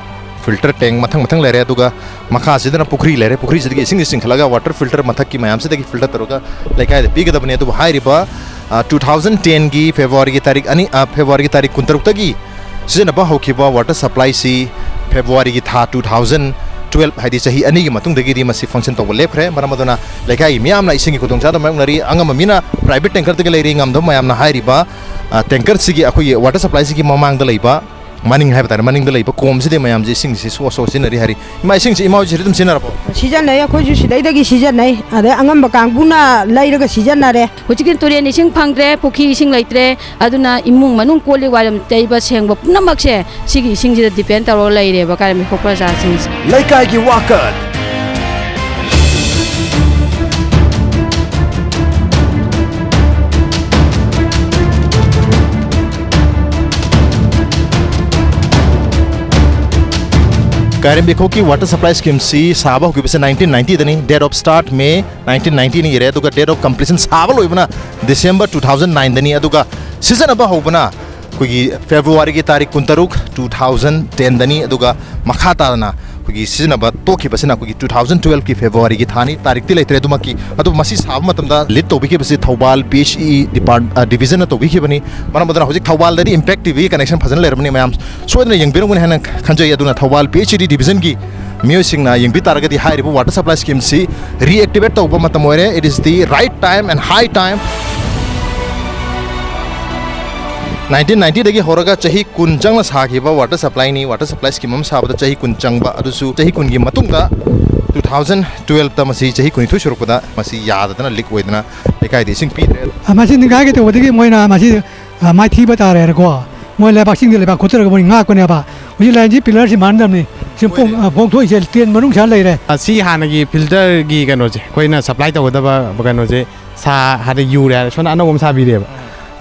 ꯐꯤꯜꯇꯔ ꯇꯦꯡ ꯃꯊꯪ ꯃꯊꯪ ꯂꯩꯔꯦ, ꯑꯗꯨꯒ ꯃꯈꯥꯁꯤꯗꯅ ꯄꯨꯈ꯭ꯔꯤ ꯂꯩꯔꯦ꯫ ꯄꯨꯈ꯭ꯔꯤꯁꯤꯗꯒꯤ ꯏꯁꯤꯡꯁꯤ ꯆꯤꯡꯈꯠꯂꯒ ꯋꯥꯇꯔ ꯐꯤꯜꯇꯔ ꯃꯊꯛꯀꯤ ꯃꯌꯥꯝꯁꯤꯗꯒꯤ ꯐꯤꯜꯇꯔ ꯇꯧꯔꯒ ꯂꯩꯀꯥꯏꯗ ꯄꯤꯒꯗꯕꯅꯤ꯫ ꯑꯗꯨꯕꯨ ꯍꯥꯏꯔꯤꯕ, ꯑ, two thousand ten ꯒꯤ ꯐꯦꯕ꯭ꯔꯨꯋꯥꯔꯤꯒꯤ ꯇꯥꯔꯤꯛ ꯑꯅꯤ, ꯑ, ꯐꯦꯕ꯭ꯔꯨꯋꯥꯔꯤꯒꯤ ꯇꯥꯔꯤꯛ ꯀꯨꯟꯇꯔꯨꯛꯇꯒꯤ ꯁꯤꯖꯤꯟꯅꯕ ꯍꯧꯈꯤꯕ ꯋꯥꯇꯔ ꯁꯄ꯭ꯂꯥꯏꯁꯤ ꯐꯦꯕ꯭ꯔꯨꯋꯥꯔꯤꯒꯤ ꯊꯥ two thousand twelve, ꯍꯥꯏꯗꯤ ꯆꯍꯤ ꯑꯅꯤꯒꯤ ꯃꯇꯨꯡꯗꯒꯤꯗꯤ ꯃꯁꯤ ꯐꯪꯁꯟ ꯇꯧꯕ ꯂꯦꯞꯈ꯭ꯔꯦ꯫ ꯃꯔꯝ ꯑꯗꯨꯅ ꯂꯩꯀꯥꯏꯒꯤ ꯃꯤꯌꯥꯝꯅ ꯏꯁꯤꯡꯒꯤ ꯈꯨꯗꯣꯡꯆꯥꯗꯕ ꯃꯥꯌꯣꯛꯅꯔꯤ꯫ ꯑꯉꯝꯕ ꯃꯤꯅ ꯄ꯭ꯔꯥꯏꯚꯦꯠ ꯇꯦꯡꯀꯔꯗꯒꯤ ꯂꯩꯔꯤ, ꯉꯝꯗꯕ ꯃꯌꯥꯝꯅ ꯍꯥꯏꯔꯤꯕ, ꯑ, ꯇꯦꯡꯀꯔꯁꯤꯒꯤ, ꯑꯩꯈꯣꯏꯒꯤ ꯋꯥꯇꯔ ꯁꯄ꯭ꯂꯥꯏꯁꯤꯒꯤ ꯃꯃꯥꯡꯗ ꯂꯩꯕ, ꯃꯅꯤꯡ ꯍꯥꯏꯕ ꯇꯥꯔꯦ, ꯃꯅꯤꯡꯗ ꯂꯩꯕ ꯀꯣꯝꯁꯤꯗꯤ ꯃꯌꯥꯝꯁꯦ ꯏꯁꯤꯡꯁꯤ ꯁꯣ ꯁꯣ ꯁꯤꯖꯤꯟꯅꯔꯤ ꯍꯥꯏꯔꯤ꯫ ꯏꯃꯥ, ꯏꯁꯤꯡꯁꯤ ꯏꯃꯥ ꯍꯣꯏꯁꯤꯗꯤ ꯑꯗꯨꯝ ꯁꯤꯖꯤꯟꯅꯔꯕꯣ? ꯁꯤꯖꯤꯟꯅꯩ, ꯑꯩꯈꯣꯏꯁꯨ ꯁꯤꯗꯩꯗꯒꯤ ꯁꯤꯖꯤꯟꯅꯩ꯫ ꯑꯗꯩ ꯑꯉꯝꯕ ꯀꯥꯡꯕꯨꯅ ꯂꯩꯔꯒ ꯁꯤꯖꯤꯟꯅꯔꯦ꯫ ꯍꯧꯖꯤꯛꯀꯤ ꯇꯨꯔꯦꯟ ꯏꯁꯤꯡ ꯐꯪꯗ꯭ꯔꯦ, ꯄꯨꯈ꯭ꯔꯤ ꯏꯁꯤꯡ ꯂꯩꯇ꯭ꯔꯦ, ꯑꯗꯨꯅ ꯏꯃꯨꯡ ꯃꯅꯨꯡ ꯀꯣꯜ ꯂꯤꯛ ꯋꯥꯏꯔꯝ ꯇꯩꯕ ꯁꯦꯡꯕ ꯄꯨꯝꯅꯃꯛꯁꯦ ꯁꯤꯒꯤ ꯏꯁꯤꯡꯁꯤꯗ ꯗꯤꯄꯦꯟ ꯇꯧꯔꯒ ꯂꯩꯔꯦꯕ ꯀꯥꯏꯔꯦꯝꯕꯤꯈꯣꯛ ꯄ꯭ꯔꯖꯥꯁꯤꯡꯁꯦ꯫ ꯂꯩꯀꯥꯏꯒꯤ ꯋꯥꯀꯠ꯫ ꯀꯥꯏꯔꯦꯝꯕꯤꯈꯣꯛꯀꯤ ꯋꯥꯇꯔ ꯁꯄ꯭ꯂꯥꯏ ꯁ꯭ꯀꯤꯝꯁꯤ ꯁꯥꯕ ꯍꯧꯈꯤꯕꯁꯦ nineteen ninety ꯗꯅꯤ꯫ Date of start May nineteen ninety ꯅꯤ ꯏꯔꯦ, ꯑꯗꯨꯒ date of completion ꯁꯥꯕ ꯂꯣꯏꯕꯅ December two thousand nine ꯗꯅꯤ, ꯑꯗꯨꯒ ꯁꯤꯖꯤꯟꯅꯕ ꯍꯧꯕꯅ ꯑꯩꯈꯣꯏꯒꯤ ꯐꯦꯕ꯭ꯔꯨꯋꯥꯔꯤꯒꯤ ꯇꯥꯔꯤꯛ ꯀꯨꯟꯇꯔꯨꯛ, two thousand ten ꯗꯅꯤ꯫ ꯑꯗꯨꯒ ꯃꯈꯥ ꯇꯥꯗꯅ ꯑꯩꯈꯣꯏꯒꯤ ꯁꯤꯖꯤꯟꯅꯕ ꯇꯣꯛꯈꯤꯕꯁꯤꯅ ꯑꯩꯈꯣꯏꯒꯤ two thousand twelve ꯀꯤ ꯐꯦꯕ꯭ꯔꯨꯋꯥꯔꯤꯒꯤ ꯊꯥꯅꯤ꯫ ꯇꯥꯔꯤꯛꯇꯤ ꯂꯩꯇ꯭ꯔꯦ ꯑꯗꯨꯃꯛꯀꯤ꯫ ꯑꯗꯨꯕꯨ ꯃꯁꯤ ꯁꯥꯕ ꯃꯇꯝꯗ ꯂꯤꯗ ꯇꯧꯕꯤꯈꯤꯕꯁꯤ ꯊꯧꯕꯥꯜ P H E ꯗꯤꯄꯥꯔꯠ-, ꯑ, ꯗꯤꯕꯤꯖꯟꯅ ꯇꯧꯕꯤꯈꯤꯕꯅꯤ꯫ ꯃꯔꯝ ꯑꯗꯨꯅ ꯍꯧꯖꯤꯛ ꯊꯧꯕꯥꯜꯗꯗꯤ ꯏꯝꯄꯦꯛ ꯇꯤ ꯚꯤꯒꯤ ꯀꯅꯦꯛꯁꯟ ꯐꯖꯅ ꯂꯩꯔꯕꯅꯤ꯫ ꯃꯌꯥꯝ ꯁꯣꯏꯗꯅ ꯌꯦꯡꯕꯤꯔꯝꯒꯅꯤ ꯍꯥꯏꯅ ꯈꯟꯖꯩ꯫ ꯑꯗꯨꯅ Thoubal P H E D ꯗꯤꯕꯤꯖꯟꯒꯤ ꯃꯤꯑꯣꯏꯁꯤꯡꯅ ꯌꯦꯡꯕꯤ ꯇꯥꯔꯒꯗꯤ ꯍꯥꯏꯔꯤꯕ ꯋꯥꯇꯔ ꯁꯄ꯭ꯂꯥꯏ ꯁ꯭ꯀꯤꯝꯁꯤ ꯔꯤꯑꯦꯛꯇꯤꯚꯦꯠ ꯇꯧꯕ ꯃꯇꯝ ꯑꯣꯏꯔꯦ꯫ It is the right time and high time. Nineteen ninety ꯗꯒꯤ ꯍꯧꯔꯒ ꯆꯍꯤ ꯀꯨꯟ ꯆꯪꯅ ꯁꯥꯈꯤꯕ ꯋꯥꯇꯔ ꯁꯄ꯭ꯂꯥꯏꯅꯤ꯫ ꯋꯥꯇꯔ ꯁꯄ꯭ꯂꯥꯏ ꯁ꯭ꯀꯤꯝ ꯑꯃ ꯁꯥꯕꯗ ꯆꯍꯤ ꯀꯨꯟ ꯆꯪꯕ, ꯑꯗꯨꯁꯨ ꯆꯍꯤ ꯀꯨꯟꯒꯤ ꯃꯇꯨꯡꯗ two thousand twelve ꯇ ꯃꯁꯤ ꯆꯍꯤ ꯀꯨꯟꯅꯤꯊꯣꯏ ꯁꯨꯔꯛꯄꯗ ꯃꯁꯤ ꯌꯥꯗꯗꯅ ꯂꯤꯛ ꯑꯣꯏꯗꯅ ꯂꯩꯀꯥꯏꯗ ꯏꯁꯤꯡ ꯄꯤꯗ꯭ꯔꯦ꯫ ꯑ, ꯃꯁꯤ ꯅꯤꯡꯈꯥꯏꯒꯦ ꯇꯧꯕꯗꯒꯤ ꯃꯣꯏꯅ ꯃꯁꯤ, ꯑ, ꯃꯥꯏꯊꯤꯕ ꯇꯥꯔꯦꯅꯀꯣ꯫ ꯃꯣꯏ ꯂꯩꯕꯥꯛꯁꯤꯡꯗ ꯂꯩꯕꯥꯛ ꯈꯣꯠꯇꯔꯒ ꯃꯣꯏ ꯉꯥꯛꯄꯅꯦꯕ꯫ ꯍꯧꯖꯤꯛ ꯂꯥꯏꯟꯁꯤ ꯄꯤꯂꯔꯁꯤ ꯃꯥꯟꯅꯗꯕꯅꯤ꯫ ꯁꯤ ꯄꯣꯡ-, ꯑ, ꯄꯣꯡꯊꯣꯛꯏꯁꯦ ꯇꯦꯟ ꯃꯅꯨꯡ ꯁꯥ ꯂꯩꯔꯦ꯫ ꯑ, ꯁꯤ ꯍꯥꯟꯅꯒꯤ ꯐꯤꯜꯇꯔꯒꯤ ꯀꯩꯅꯣꯁꯦ, ꯑꯩꯈꯣꯏꯅ ꯁꯄ꯭ꯂꯥꯏ ꯇꯧꯒꯗꯕ ꯀꯩꯅꯣꯁꯦ ꯁꯥ ꯍꯥꯟꯅ ꯌꯨꯔꯦ ꯍꯥꯏꯔꯦ, ꯁꯣꯝꯗ ꯑꯅꯧꯕ ꯑꯃ ꯁꯥꯕꯤꯔꯦꯕ꯫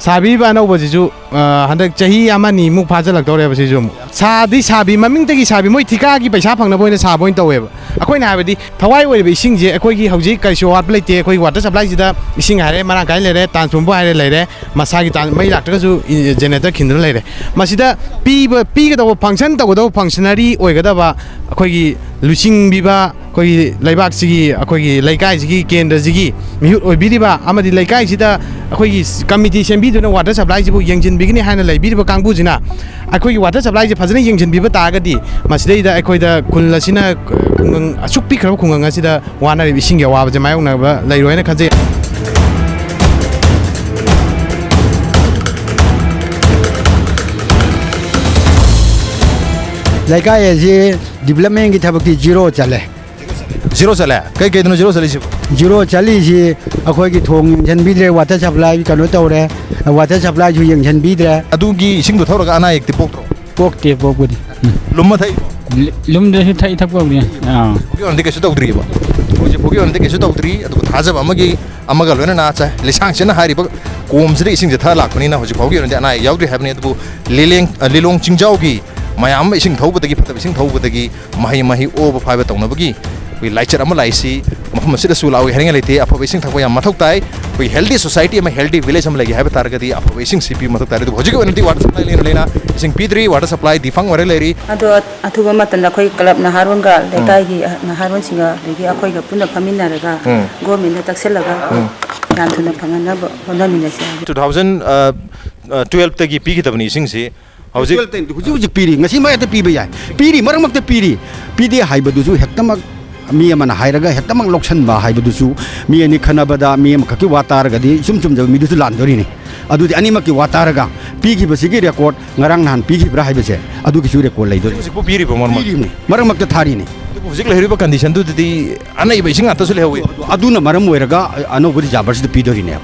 ꯁꯥꯕꯤꯕ ꯑꯅꯧꯕꯁꯤꯁꯨ, ꯑ, ꯍꯟꯗꯛ ꯆꯍꯤ ꯑꯃ ꯑꯅꯤꯃꯨꯛ ꯐꯥꯖꯤꯜꯂꯛꯇꯧꯔꯦꯕ ꯁꯤꯁꯨ ꯑꯃꯨꯛ꯫ ꯁꯥꯗꯤ ꯁꯥꯕꯤ, ꯃꯃꯤꯡꯇꯒꯤ ꯁꯥꯕꯤ, ꯃꯣꯏ ꯊꯤꯀꯥꯒꯤ ꯄꯩꯁꯥ ꯐꯪꯅꯕ ꯑꯣꯏꯅ ꯁꯥꯕ ꯑꯣꯏꯅ ꯇꯧꯋꯦꯕ꯫ ꯑꯩꯈꯣꯏꯅ ꯍꯥꯏꯕꯗꯤ ꯊꯋꯥꯏ ꯑꯣꯏꯔꯤꯕ ꯏꯁꯤꯡꯁꯦ ꯑꯩꯈꯣꯏꯒꯤ ꯍꯧꯖꯤꯛ ꯀꯔꯤꯁꯨ ꯑꯋꯥꯠꯄ ꯂꯩꯇꯦ꯫ ꯑꯩꯈꯣꯏꯒꯤ ꯋꯥꯇꯔ ꯁꯄ꯭ꯂꯥꯏꯁꯤꯗ ꯏꯁꯤꯡ ꯍꯥꯏꯔꯦ ꯃꯔꯥꯡ ꯀꯥꯏꯅ ꯂꯩꯔꯦ, ꯇ꯭ꯔꯥꯟꯁꯐꯣꯔꯃꯔ ꯍꯥꯏꯔꯦ ꯂꯩꯔꯦ, ꯃꯁꯥꯒꯤ ꯇ꯭ꯔꯥꯟ-, ꯃꯩ ꯂꯥꯛꯇ꯭ꯔꯒꯁꯨ ꯏ-, ꯖꯦꯅꯦꯔꯦꯇꯔ ꯈꯤꯟꯗꯨꯅ ꯂꯩꯔꯦ꯫ ꯃꯁꯤꯗ ꯄꯤꯕ, ꯄꯤꯒꯗꯧꯕ ꯐꯪꯁꯟ ꯇꯧꯒꯗꯧꯕ ꯐꯪꯁꯅꯔꯤ ꯑꯣꯏꯒꯗꯕ ꯑꯩꯈꯣꯏꯒꯤ ꯂꯨꯆꯤꯡꯕꯤꯕ ꯑꯩꯈꯣꯏꯒꯤ ꯂꯩꯕꯥꯛꯁꯤꯒꯤ, ꯑꯩꯈꯣꯏꯒꯤ ꯂꯩꯀꯥꯏꯁꯤꯒꯤ ꯀꯦꯟꯗ꯭ꯔꯁꯤꯒꯤ ꯃꯤꯍꯨꯠ ꯑꯣꯏꯕꯤꯔꯤꯕ ꯑꯃꯗꯤ ꯂꯩꯀꯥꯏꯁꯤꯗ ꯑꯩꯈꯣꯏꯒꯤ ꯀꯃꯤꯇꯤ ꯁꯦꯝꯕꯤꯗꯨꯅ ꯋꯥꯇꯔ ꯁꯄ꯭ꯂꯥꯏꯁꯤꯕꯨ ꯌꯦꯡꯁꯤꯟꯕꯤꯒꯅꯤ ꯍꯥꯏꯅ ꯂꯩꯕꯤꯔꯤꯕ ꯀꯥꯡꯕꯨꯁꯤꯅ ꯑꯩꯈꯣꯏꯒꯤ ꯋꯥꯇꯔ ꯁꯄ꯭ꯂꯥꯏꯁꯦ ꯐꯖꯅ ꯌꯦꯡꯁꯤꯟꯕꯤꯕ ꯇꯥꯔꯒꯗꯤ ꯃꯁꯤꯗꯩꯗ ꯑꯩꯈꯣꯏꯗ ꯈꯨꯜ ꯑꯁꯤꯅ ꯈꯨꯡꯒꯪ ꯑꯁꯨꯛ ꯄꯤꯛꯈ꯭ꯔꯕ ꯈꯨꯡꯒꯪ ꯑꯁꯤꯗ ꯋꯥꯅꯔꯤꯕ ꯏꯁꯤꯡꯒꯤ ꯑꯋꯥꯕꯁꯦ ꯃꯥꯌꯣꯛꯅꯕ ꯂꯩꯔꯣꯏ ꯍꯥꯏꯅ ꯈꯟꯖꯩ꯫ ꯂꯩꯀꯥꯏ ꯑꯁꯤ ꯗꯤꯕꯂꯞꯃꯦꯟꯒꯤ ꯊꯕꯛꯇꯤ ꯖꯤꯔꯣ ꯆꯠꯂꯦ꯫ ꯖꯤꯔꯣ ꯆꯠꯂꯦ? ꯀꯩ ꯀꯩꯗꯅꯣ ꯖꯤꯔꯣ ꯆꯠꯂꯤꯁꯤꯕꯣ? ꯖꯤꯔꯣ ꯆꯠꯂꯤꯁꯤ ꯑꯩꯈꯣꯏꯒꯤ ꯊꯣꯡ ꯌꯦꯡꯁꯤꯟꯕꯤꯗ꯭ꯔꯦ, ꯋꯥꯇꯔ ꯁꯄ꯭ꯂꯥꯏ ꯀꯩꯅꯣ ꯇꯧꯔꯦ, ꯋꯥꯇꯔ ꯁꯄ꯭ꯂꯥꯏꯁꯨ ꯌꯦꯡꯁꯤꯟꯕꯤꯗ꯭ꯔꯦ꯫ ꯑꯗꯨꯒꯤ ꯏꯁꯤꯡꯗꯣ ꯊꯧꯔꯒ ꯑꯅꯥ ꯑꯌꯦꯛꯇꯤ ꯄꯣꯛꯇ꯭ꯔꯣ? ꯄꯣꯛꯇꯦ, ꯄꯣꯛꯄꯗꯤ꯫ ꯂꯨꯝꯃ ꯊꯛꯏꯕꯣ? ꯂꯨꯝꯗ꯭ꯔꯁꯨ ꯊꯛꯏ, ꯊꯛꯄꯕꯨꯗꯤ꯫ ꯑꯥ꯫ ꯍꯧꯖꯤꯛ ꯐꯥꯎꯒꯤ ꯑꯣꯏꯅꯗꯤ ꯀꯩꯁꯨ ꯇꯧꯗ꯭ꯔꯤꯕ? ꯍꯧꯖꯤꯛ ꯐꯥꯎꯒꯤ ꯑꯣꯏꯅꯗꯤ ꯀꯩꯁꯨ ꯇꯧꯗ꯭ꯔꯤ꯫ ꯑꯗꯨꯕꯨ ꯊꯥꯖꯕ ꯑꯃꯒꯤ, ꯑꯃꯒ ꯂꯣꯏꯅꯅ ꯆꯥꯏ꯫ ꯂꯤꯁꯥꯡꯁꯤꯠꯅ ꯍꯥꯏꯔꯤꯕ ꯀꯣꯝꯁꯤꯗ ꯏꯁꯤꯡꯁꯦ ꯊꯛꯑ ꯂꯥꯛꯄꯅꯤꯅ ꯍꯧꯖꯤꯛ ꯐꯥꯎꯒꯤ ꯑꯣꯏꯅꯗꯤ ꯑꯅꯥ ꯑꯌꯦꯛ ꯌꯥꯎꯗ꯭ꯔꯤ ꯍꯥꯏꯕꯅꯤ꯫ ꯑꯗꯨꯕꯨ ꯂꯤꯂꯦꯡ-, ꯑ, ꯂꯤꯂꯣꯡ ꯆꯤꯡꯖꯥꯎꯒꯤ ꯃꯌꯥꯝ ꯑꯃ ꯏꯁꯤꯡ ꯊꯧꯕꯗꯒꯤ, ꯐꯠꯇꯕ ꯏꯁꯤꯡ ꯊꯧꯕꯗꯒꯤ ꯃꯍꯩ, ꯃꯍꯩ ꯑꯣꯕ ꯐꯥꯏꯕ ꯇꯧꯅꯕꯒꯤ ꯑꯩꯈꯣꯏ ꯂꯥꯏꯆꯠ ꯑꯃ ꯂꯥꯛꯏꯁꯤ ꯃꯐꯝ ꯃꯁꯤꯗꯁꯨ ꯂꯥꯛꯑꯣ ꯍꯥꯏꯅꯤꯡꯉꯥꯏ ꯂꯩꯇꯦ꯫ ꯑꯐꯕ ꯏꯁꯤꯡ ꯊꯛꯄ ꯌꯥꯝ ꯃꯊꯧ ꯇꯥꯏ꯫ ꯑꯩꯈꯣꯏ healthy society ꯑꯃ, healthy village ꯑꯃ ꯂꯩꯒꯦ ꯍꯥꯏꯕ ꯇꯥꯔꯒꯗꯤ ꯑꯐꯕ ꯏꯁꯤꯡꯁꯤ ꯄꯤꯕ ꯃꯊꯧ ꯇꯥꯔꯦ꯫ ꯑꯗꯨꯕꯨ ꯍꯧꯖꯤꯛꯀꯤ ꯑꯣꯏꯅꯗꯤ water supply ꯂꯩꯅ ꯂꯩꯅ ꯏꯁꯤꯡ ꯄꯤꯗ꯭ꯔꯤ, water supply defunct ꯑꯣꯏꯔ ꯂꯩꯔꯤ꯫ ꯑꯗꯣ ꯑꯊꯨꯕ ꯃꯇꯝꯗ ꯑꯩꯈꯣꯏ club ꯅꯍꯥꯔꯣꯟꯒ ꯂꯩꯀꯥꯏꯒꯤ ꯅꯍꯥꯔꯣꯟꯁꯤꯡꯒ ꯑꯗꯒꯤ ꯑꯩꯈꯣꯏꯒ ꯄꯨꯟꯅ ꯐꯝꯃꯤꯟꯅꯔꯒ ꯎꯝ꯫ Government ꯇꯛꯁꯤꯜꯂꯒ ꯎꯝ꯫ ꯌꯥꯝ ꯊꯨꯅ ꯐꯪꯍꯟꯅꯕ ꯍꯣꯠꯅꯃꯤꯟꯅꯁꯤ ꯍꯥꯏꯕ꯫ Two thousand twelve ꯇꯒꯤ ꯄꯤꯈꯤꯗꯕꯅꯤ ꯏꯁꯤꯡꯁꯤ꯫ ꯍꯧꯖꯤꯛ ꯍꯧꯖꯤꯛ ꯍꯧꯖꯤꯛ ꯄꯤꯔꯤ, ꯉꯁꯤ ꯃꯔꯛꯇ ꯄꯤꯕ ꯌꯥꯏ, ꯄꯤꯔꯤ, ꯃꯔꯛ ꯃꯔꯛꯇ ꯄꯤꯔꯤ꯫ ꯄꯤꯗꯦ ꯍꯥꯏꯕꯗꯨꯁꯨ ꯍꯦꯛꯇꯃꯛ ꯃꯤ ꯑꯃꯅ ꯍꯥꯏꯔꯒ ꯍꯦꯛꯇꯃꯛ ꯂꯧꯁꯟꯕ ꯍꯥꯏꯕꯗꯨꯁꯨ, ꯃꯤ ꯑꯅꯤ ꯈꯟꯅꯕꯗ ꯃꯤ ꯑꯃꯈꯛꯀꯤ ꯋꯥ ꯇꯥꯔꯒꯗꯤ ꯏꯆꯨꯝ ꯆꯨꯝꯖꯕ ꯃꯤꯗꯨꯁꯨ ꯂꯥꯟꯗꯣꯔꯤꯅꯤ꯫ ꯑꯗꯨꯗꯤ ꯑꯅꯤꯃꯛꯀꯤ ꯋꯥ ꯇꯥꯔꯒ ꯄꯤꯈꯤꯕꯁꯤꯒꯤ record ꯉꯔꯥꯡ ꯅꯍꯥꯟ ꯄꯤꯈꯤꯕ꯭ꯔꯥ ꯍꯥꯏꯕꯁꯦ ꯑꯗꯨꯒꯤꯁꯨ record ꯂꯩꯗꯣꯔꯤ꯫ ꯍꯧꯖꯤꯛꯄꯨ ꯄꯤꯔꯤꯕꯣ ꯃꯔꯛ ꯃꯔꯛ? ꯄꯤꯔꯤꯕꯅꯤ, ꯃꯔꯛ ꯃꯔꯛꯇ ꯊꯥꯔꯤꯅꯤ꯫ ꯑꯗꯨꯕꯨ ꯍꯧꯖꯤꯛ ꯂꯩꯔꯤꯕ condition ꯗꯨꯗꯗꯤ ꯑꯅꯩꯕ ꯏꯁꯤꯡ ꯉꯥꯛꯇꯁꯨ ꯂꯩꯍꯧꯋꯤ꯫ ꯑꯗꯨꯅ ꯃꯔꯝ ꯑꯣꯏꯔꯒ ꯑꯅꯧꯕ reservoir ꯁꯤꯗ ꯄꯤꯗꯣꯔꯤꯅꯦꯕ꯫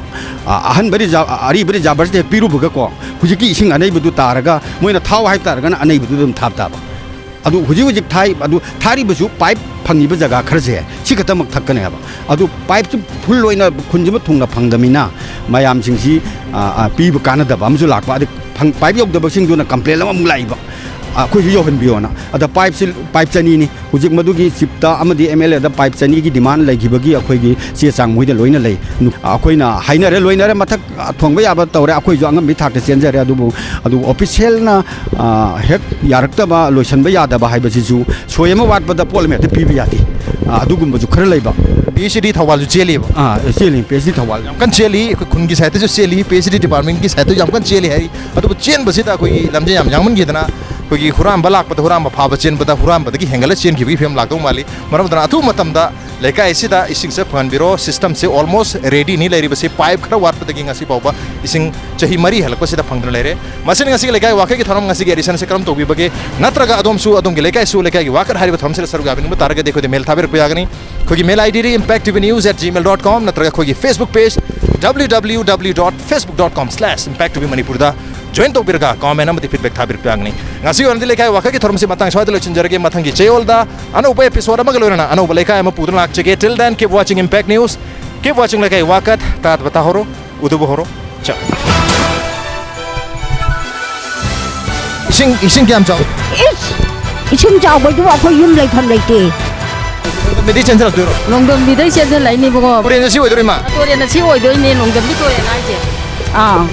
ꯑ-, ꯑꯍꯟꯕ reservoir, ꯑꯔꯤꯕ reservoir ꯁꯤꯗ ꯍꯦꯛ ꯄꯤꯔꯨꯕꯒꯀꯣ, ꯍꯧꯖꯤꯛꯀꯤ ꯏꯁꯤꯡ ꯑꯅꯩꯕꯗꯨ ꯇꯥꯔꯒ ꯃꯣꯏꯅ ꯊꯥꯎ ꯍꯥꯏꯕ ꯇꯥꯔꯒꯅ ꯑꯅꯩꯕꯗꯨꯗ ꯑꯗꯨꯝ ꯊꯥꯕ ꯇꯥꯕ꯫ ꯑꯗꯨ ꯍꯧꯖꯤꯛ ꯍꯧꯖꯤꯛ ꯊꯥꯏ-, ꯑꯗꯨ ꯊꯥꯔꯤꯕꯁꯨ pipe ꯐꯪꯉꯤꯕ ꯖꯒꯥ ꯈꯔꯁꯦ ꯁꯤ ꯈꯛꯇꯃꯛ ꯊꯛꯀꯅꯦꯕ꯫ ꯑꯗꯨ pipe ꯁꯨ full ꯑꯣꯏꯅ ꯈꯨꯟꯁꯤꯃ ꯊꯨꯡꯅ ꯐꯪꯗꯃꯤꯅ ꯃꯌꯥꯝꯁꯤꯡꯁꯤ, ꯑ, ꯑ, ꯄꯤꯕ ꯀꯥꯟꯅꯗꯕ ꯑꯃꯁꯨ ꯂꯥꯛꯄ, ꯑꯗꯩ ꯐꯪ-, pipe ꯌꯧꯗꯕꯁꯤꯡꯗꯨꯅ complain ꯑꯃꯃꯨꯛ ꯂꯥꯛꯏꯕ, ꯑ, ꯑꯩꯈꯣꯏꯁꯨ ꯌꯧꯍꯟꯕꯤꯌꯣꯅ꯫ ꯑꯗ pipe ꯁꯤ, pipe ꯆꯅꯤꯅꯤ꯫ ꯍꯧꯖꯤꯛ ꯃꯗꯨꯒꯤ chief ꯇ ꯑꯃꯗꯤ M L A the pipe ꯆꯅꯤꯒꯤ demand ꯂꯩꯈꯤꯕꯒꯤ ꯑꯩꯈꯣꯏꯒꯤ ꯆꯦ ꯆꯥꯡ ꯃꯣꯏꯗ ꯂꯣꯏꯅ ꯂꯩ꯫ ꯑꯩꯈꯣꯏꯅ ꯍꯥꯏꯅꯔꯦ, ꯂꯣꯏꯅꯔꯦ, ꯃꯊꯛ ꯊꯣꯡꯕ ꯌꯥꯕ ꯇꯧꯔꯦ, ꯑꯩꯈꯣꯏꯁꯨ ꯑꯉꯝꯕꯒꯤ ꯊꯥꯛꯇ ꯆꯦꯟꯖꯔꯦ꯫ ꯑꯗꯨꯕꯨ, ꯑꯗꯨꯕꯨ official ꯅ, ꯑ, ꯍꯦꯛ ꯌꯥꯔꯛꯇꯕ, ꯂꯣꯏꯁꯤꯟꯕ ꯌꯥꯗꯕ ꯍꯥꯏꯕꯁꯤꯁꯨ ꯁꯣꯏ ꯑꯃ ꯋꯥꯠꯄꯗ ꯄꯣꯠ ꯑꯃ ꯍꯦꯛꯇ ꯄꯤꯕ ꯌꯥꯗꯦ꯫ ꯑ, ꯑꯗꯨꯒꯨꯝꯕꯁꯨ ꯈꯔ ꯂꯩꯕ꯫ P H E D ꯊꯧꯕꯥꯜꯁꯨ ꯆꯦꯜꯂꯤꯕ? ꯑꯥ, ꯆꯦꯜꯂꯤ, P H E D Thoubal. ꯌꯥꯝ ꯀꯟꯅ ꯆꯦꯜꯂꯤ, ꯑꯩꯈꯣꯏ ꯈꯨꯟꯒꯤ side ꯇꯁꯨ ꯆꯦꯜꯂꯤ, P H E D department ꯀꯤ side ꯇꯁꯨ ꯌꯥꯝ ꯀꯟꯅ ꯆꯦꯜꯂꯤ ꯍꯥꯏ꯫ ꯑꯗꯨꯕꯨ ꯆꯦꯟꯕꯁꯤꯗ ꯑꯩꯈꯣꯏꯒꯤ ꯂꯝꯁꯦ ꯌꯥꯝ ꯌꯥꯡꯃꯟꯈꯤꯗꯅ ꯑꯩꯈꯣꯏꯒꯤ ꯍꯨꯔꯥꯟꯕ ꯂꯥꯛꯄꯗ ꯍꯨꯔꯥꯟꯕ ꯐꯥꯕ ꯆꯦꯟꯕꯗ ꯍꯨꯔꯥꯟꯕꯗꯒꯤ ꯍꯦꯟꯒꯠꯂ ꯆꯦꯟꯈꯤꯕꯒꯤ ꯐꯤꯕꯝ ꯂꯥꯛꯇꯧ ꯃꯥꯜꯂꯤ꯫ ꯃꯔꯝ ꯑꯗꯨꯅ ꯑꯊꯨꯕ ꯃꯇꯝꯗ ꯂꯩꯀꯥꯏ ꯑꯁꯤꯗ ꯏꯁꯤꯡꯁꯦ ꯐꯪꯍꯟꯕꯤꯔꯣ꯫ System ꯁꯦ almost ready ꯅꯤ ꯂꯩꯔꯤꯕꯁꯤ, pipe ꯈꯔ ꯋꯥꯠꯄꯗꯒꯤ ꯉꯁꯤ ꯐꯥꯎꯕ ꯏꯁꯤꯡ ꯆꯍꯤ ꯃꯔꯤ ꯍꯦꯜꯂꯛꯄꯁꯤꯗ ꯐꯪꯗꯨꯅ ꯂꯩꯔꯦ꯫ ꯃꯁꯤꯅ ꯉꯁꯤꯒꯤ ꯂꯩꯀꯥꯏ ꯋꯥꯀꯠꯀꯤ ꯊꯧꯔꯝ, ꯉꯁꯤꯒꯤ edition ꯑꯁꯤ ꯀꯔꯝ ꯇꯧꯕꯤꯕꯒꯦ? ꯅꯠꯇ꯭ꯔꯒ ꯑꯗꯣꯝꯁꯨ ꯑꯗꯣꯝꯒꯤ ꯂꯩꯀꯥꯏꯁꯨ, ꯂꯩꯀꯥꯏꯒꯤ ꯋꯥꯀꯠ ꯍꯥꯏꯔꯤꯕ ꯊꯧꯔꯝꯁꯤꯗ ꯁꯔꯨꯛ ꯌꯥꯕꯤꯅꯤꯡꯕ ꯇꯥꯔꯒꯗꯤ ꯑꯩꯈꯣꯏꯗ mail ꯊꯥꯕꯤꯔꯛꯄ ꯌꯥꯒꯅꯤ꯫ ꯑꯩꯈꯣꯏꯒꯤ mail I D D impact T V news at gmail dot com ꯅꯠꯇ꯭ꯔꯒ ꯑꯩꯈꯣꯏꯒꯤ Facebook page W W W dot facebook dot com slash impact T V Manipur ꯗ join ꯇꯧꯕꯤꯔꯒ comment ꯑꯃꯗꯤ feedback ꯊꯥꯕꯤꯔꯛꯄ ꯌꯥꯒꯅꯤ꯫ ꯉꯁꯤꯒꯤ ꯑꯣꯏꯅꯗꯤ ꯂꯩꯀꯥꯏ ꯋꯥꯀꯠꯀꯤ ꯊꯧꯔꯝꯁꯤ ꯃꯇꯥꯡ ꯁ꯭ꯋꯥꯏꯗ ꯂꯣꯏꯁꯤꯟꯖꯔꯒꯦ꯫ ꯃꯊꯪꯒꯤ ꯆꯌꯣꯜꯗ ꯑꯅꯧꯕ episode ꯑꯃꯒ ꯂꯣꯏꯅꯅ ꯑꯅꯧꯕ ꯂꯩꯀꯥꯏ ꯑꯃ ꯄꯨꯗꯨꯅ ꯂꯥꯛꯆꯒꯦ꯫ Till then, keep watching Impact News, keep watching ꯂꯩꯀꯥꯏ ꯋꯥꯀꯠ꯫ ꯇꯥꯗꯕ ꯇꯥꯍꯧꯔꯣ, ꯎꯗꯕ ꯍꯧꯔꯣ꯫ ꯆꯥꯎ꯫ ꯏꯁꯤꯡ, ꯏꯁꯤꯡ ꯀꯌꯥꯝ ꯆꯥꯎ? ꯏꯁ! ꯏꯁꯤꯡ ꯆꯥꯎꯕꯗꯨ ꯑꯩꯈꯣꯏ ꯌꯨꯝ ꯂꯩꯐꯝ ꯂꯩꯇꯦ꯫ ꯃꯤꯗꯤ ꯆꯦꯟꯁꯤꯜꯂꯛꯇꯣꯏꯔꯣ? ꯅꯣꯡꯗꯝꯕꯤꯗꯩ ꯆꯦꯟꯁꯤꯜꯂꯛꯏꯅꯦꯕꯀꯣ꯫ ꯇꯨꯔꯦꯟꯁꯦ ꯁꯤ ꯑꯣꯏꯗꯣꯏꯔꯣ, ꯏꯃꯥ? ꯇꯨꯔꯦꯟꯅ ꯁꯤ ꯑꯣꯏꯗꯣꯏꯅꯦ, ꯅꯣꯡꯗꯝꯕꯤ ꯇꯨꯔꯦꯟ ꯍꯥꯏꯁꯦ꯫ ꯑꯥ꯫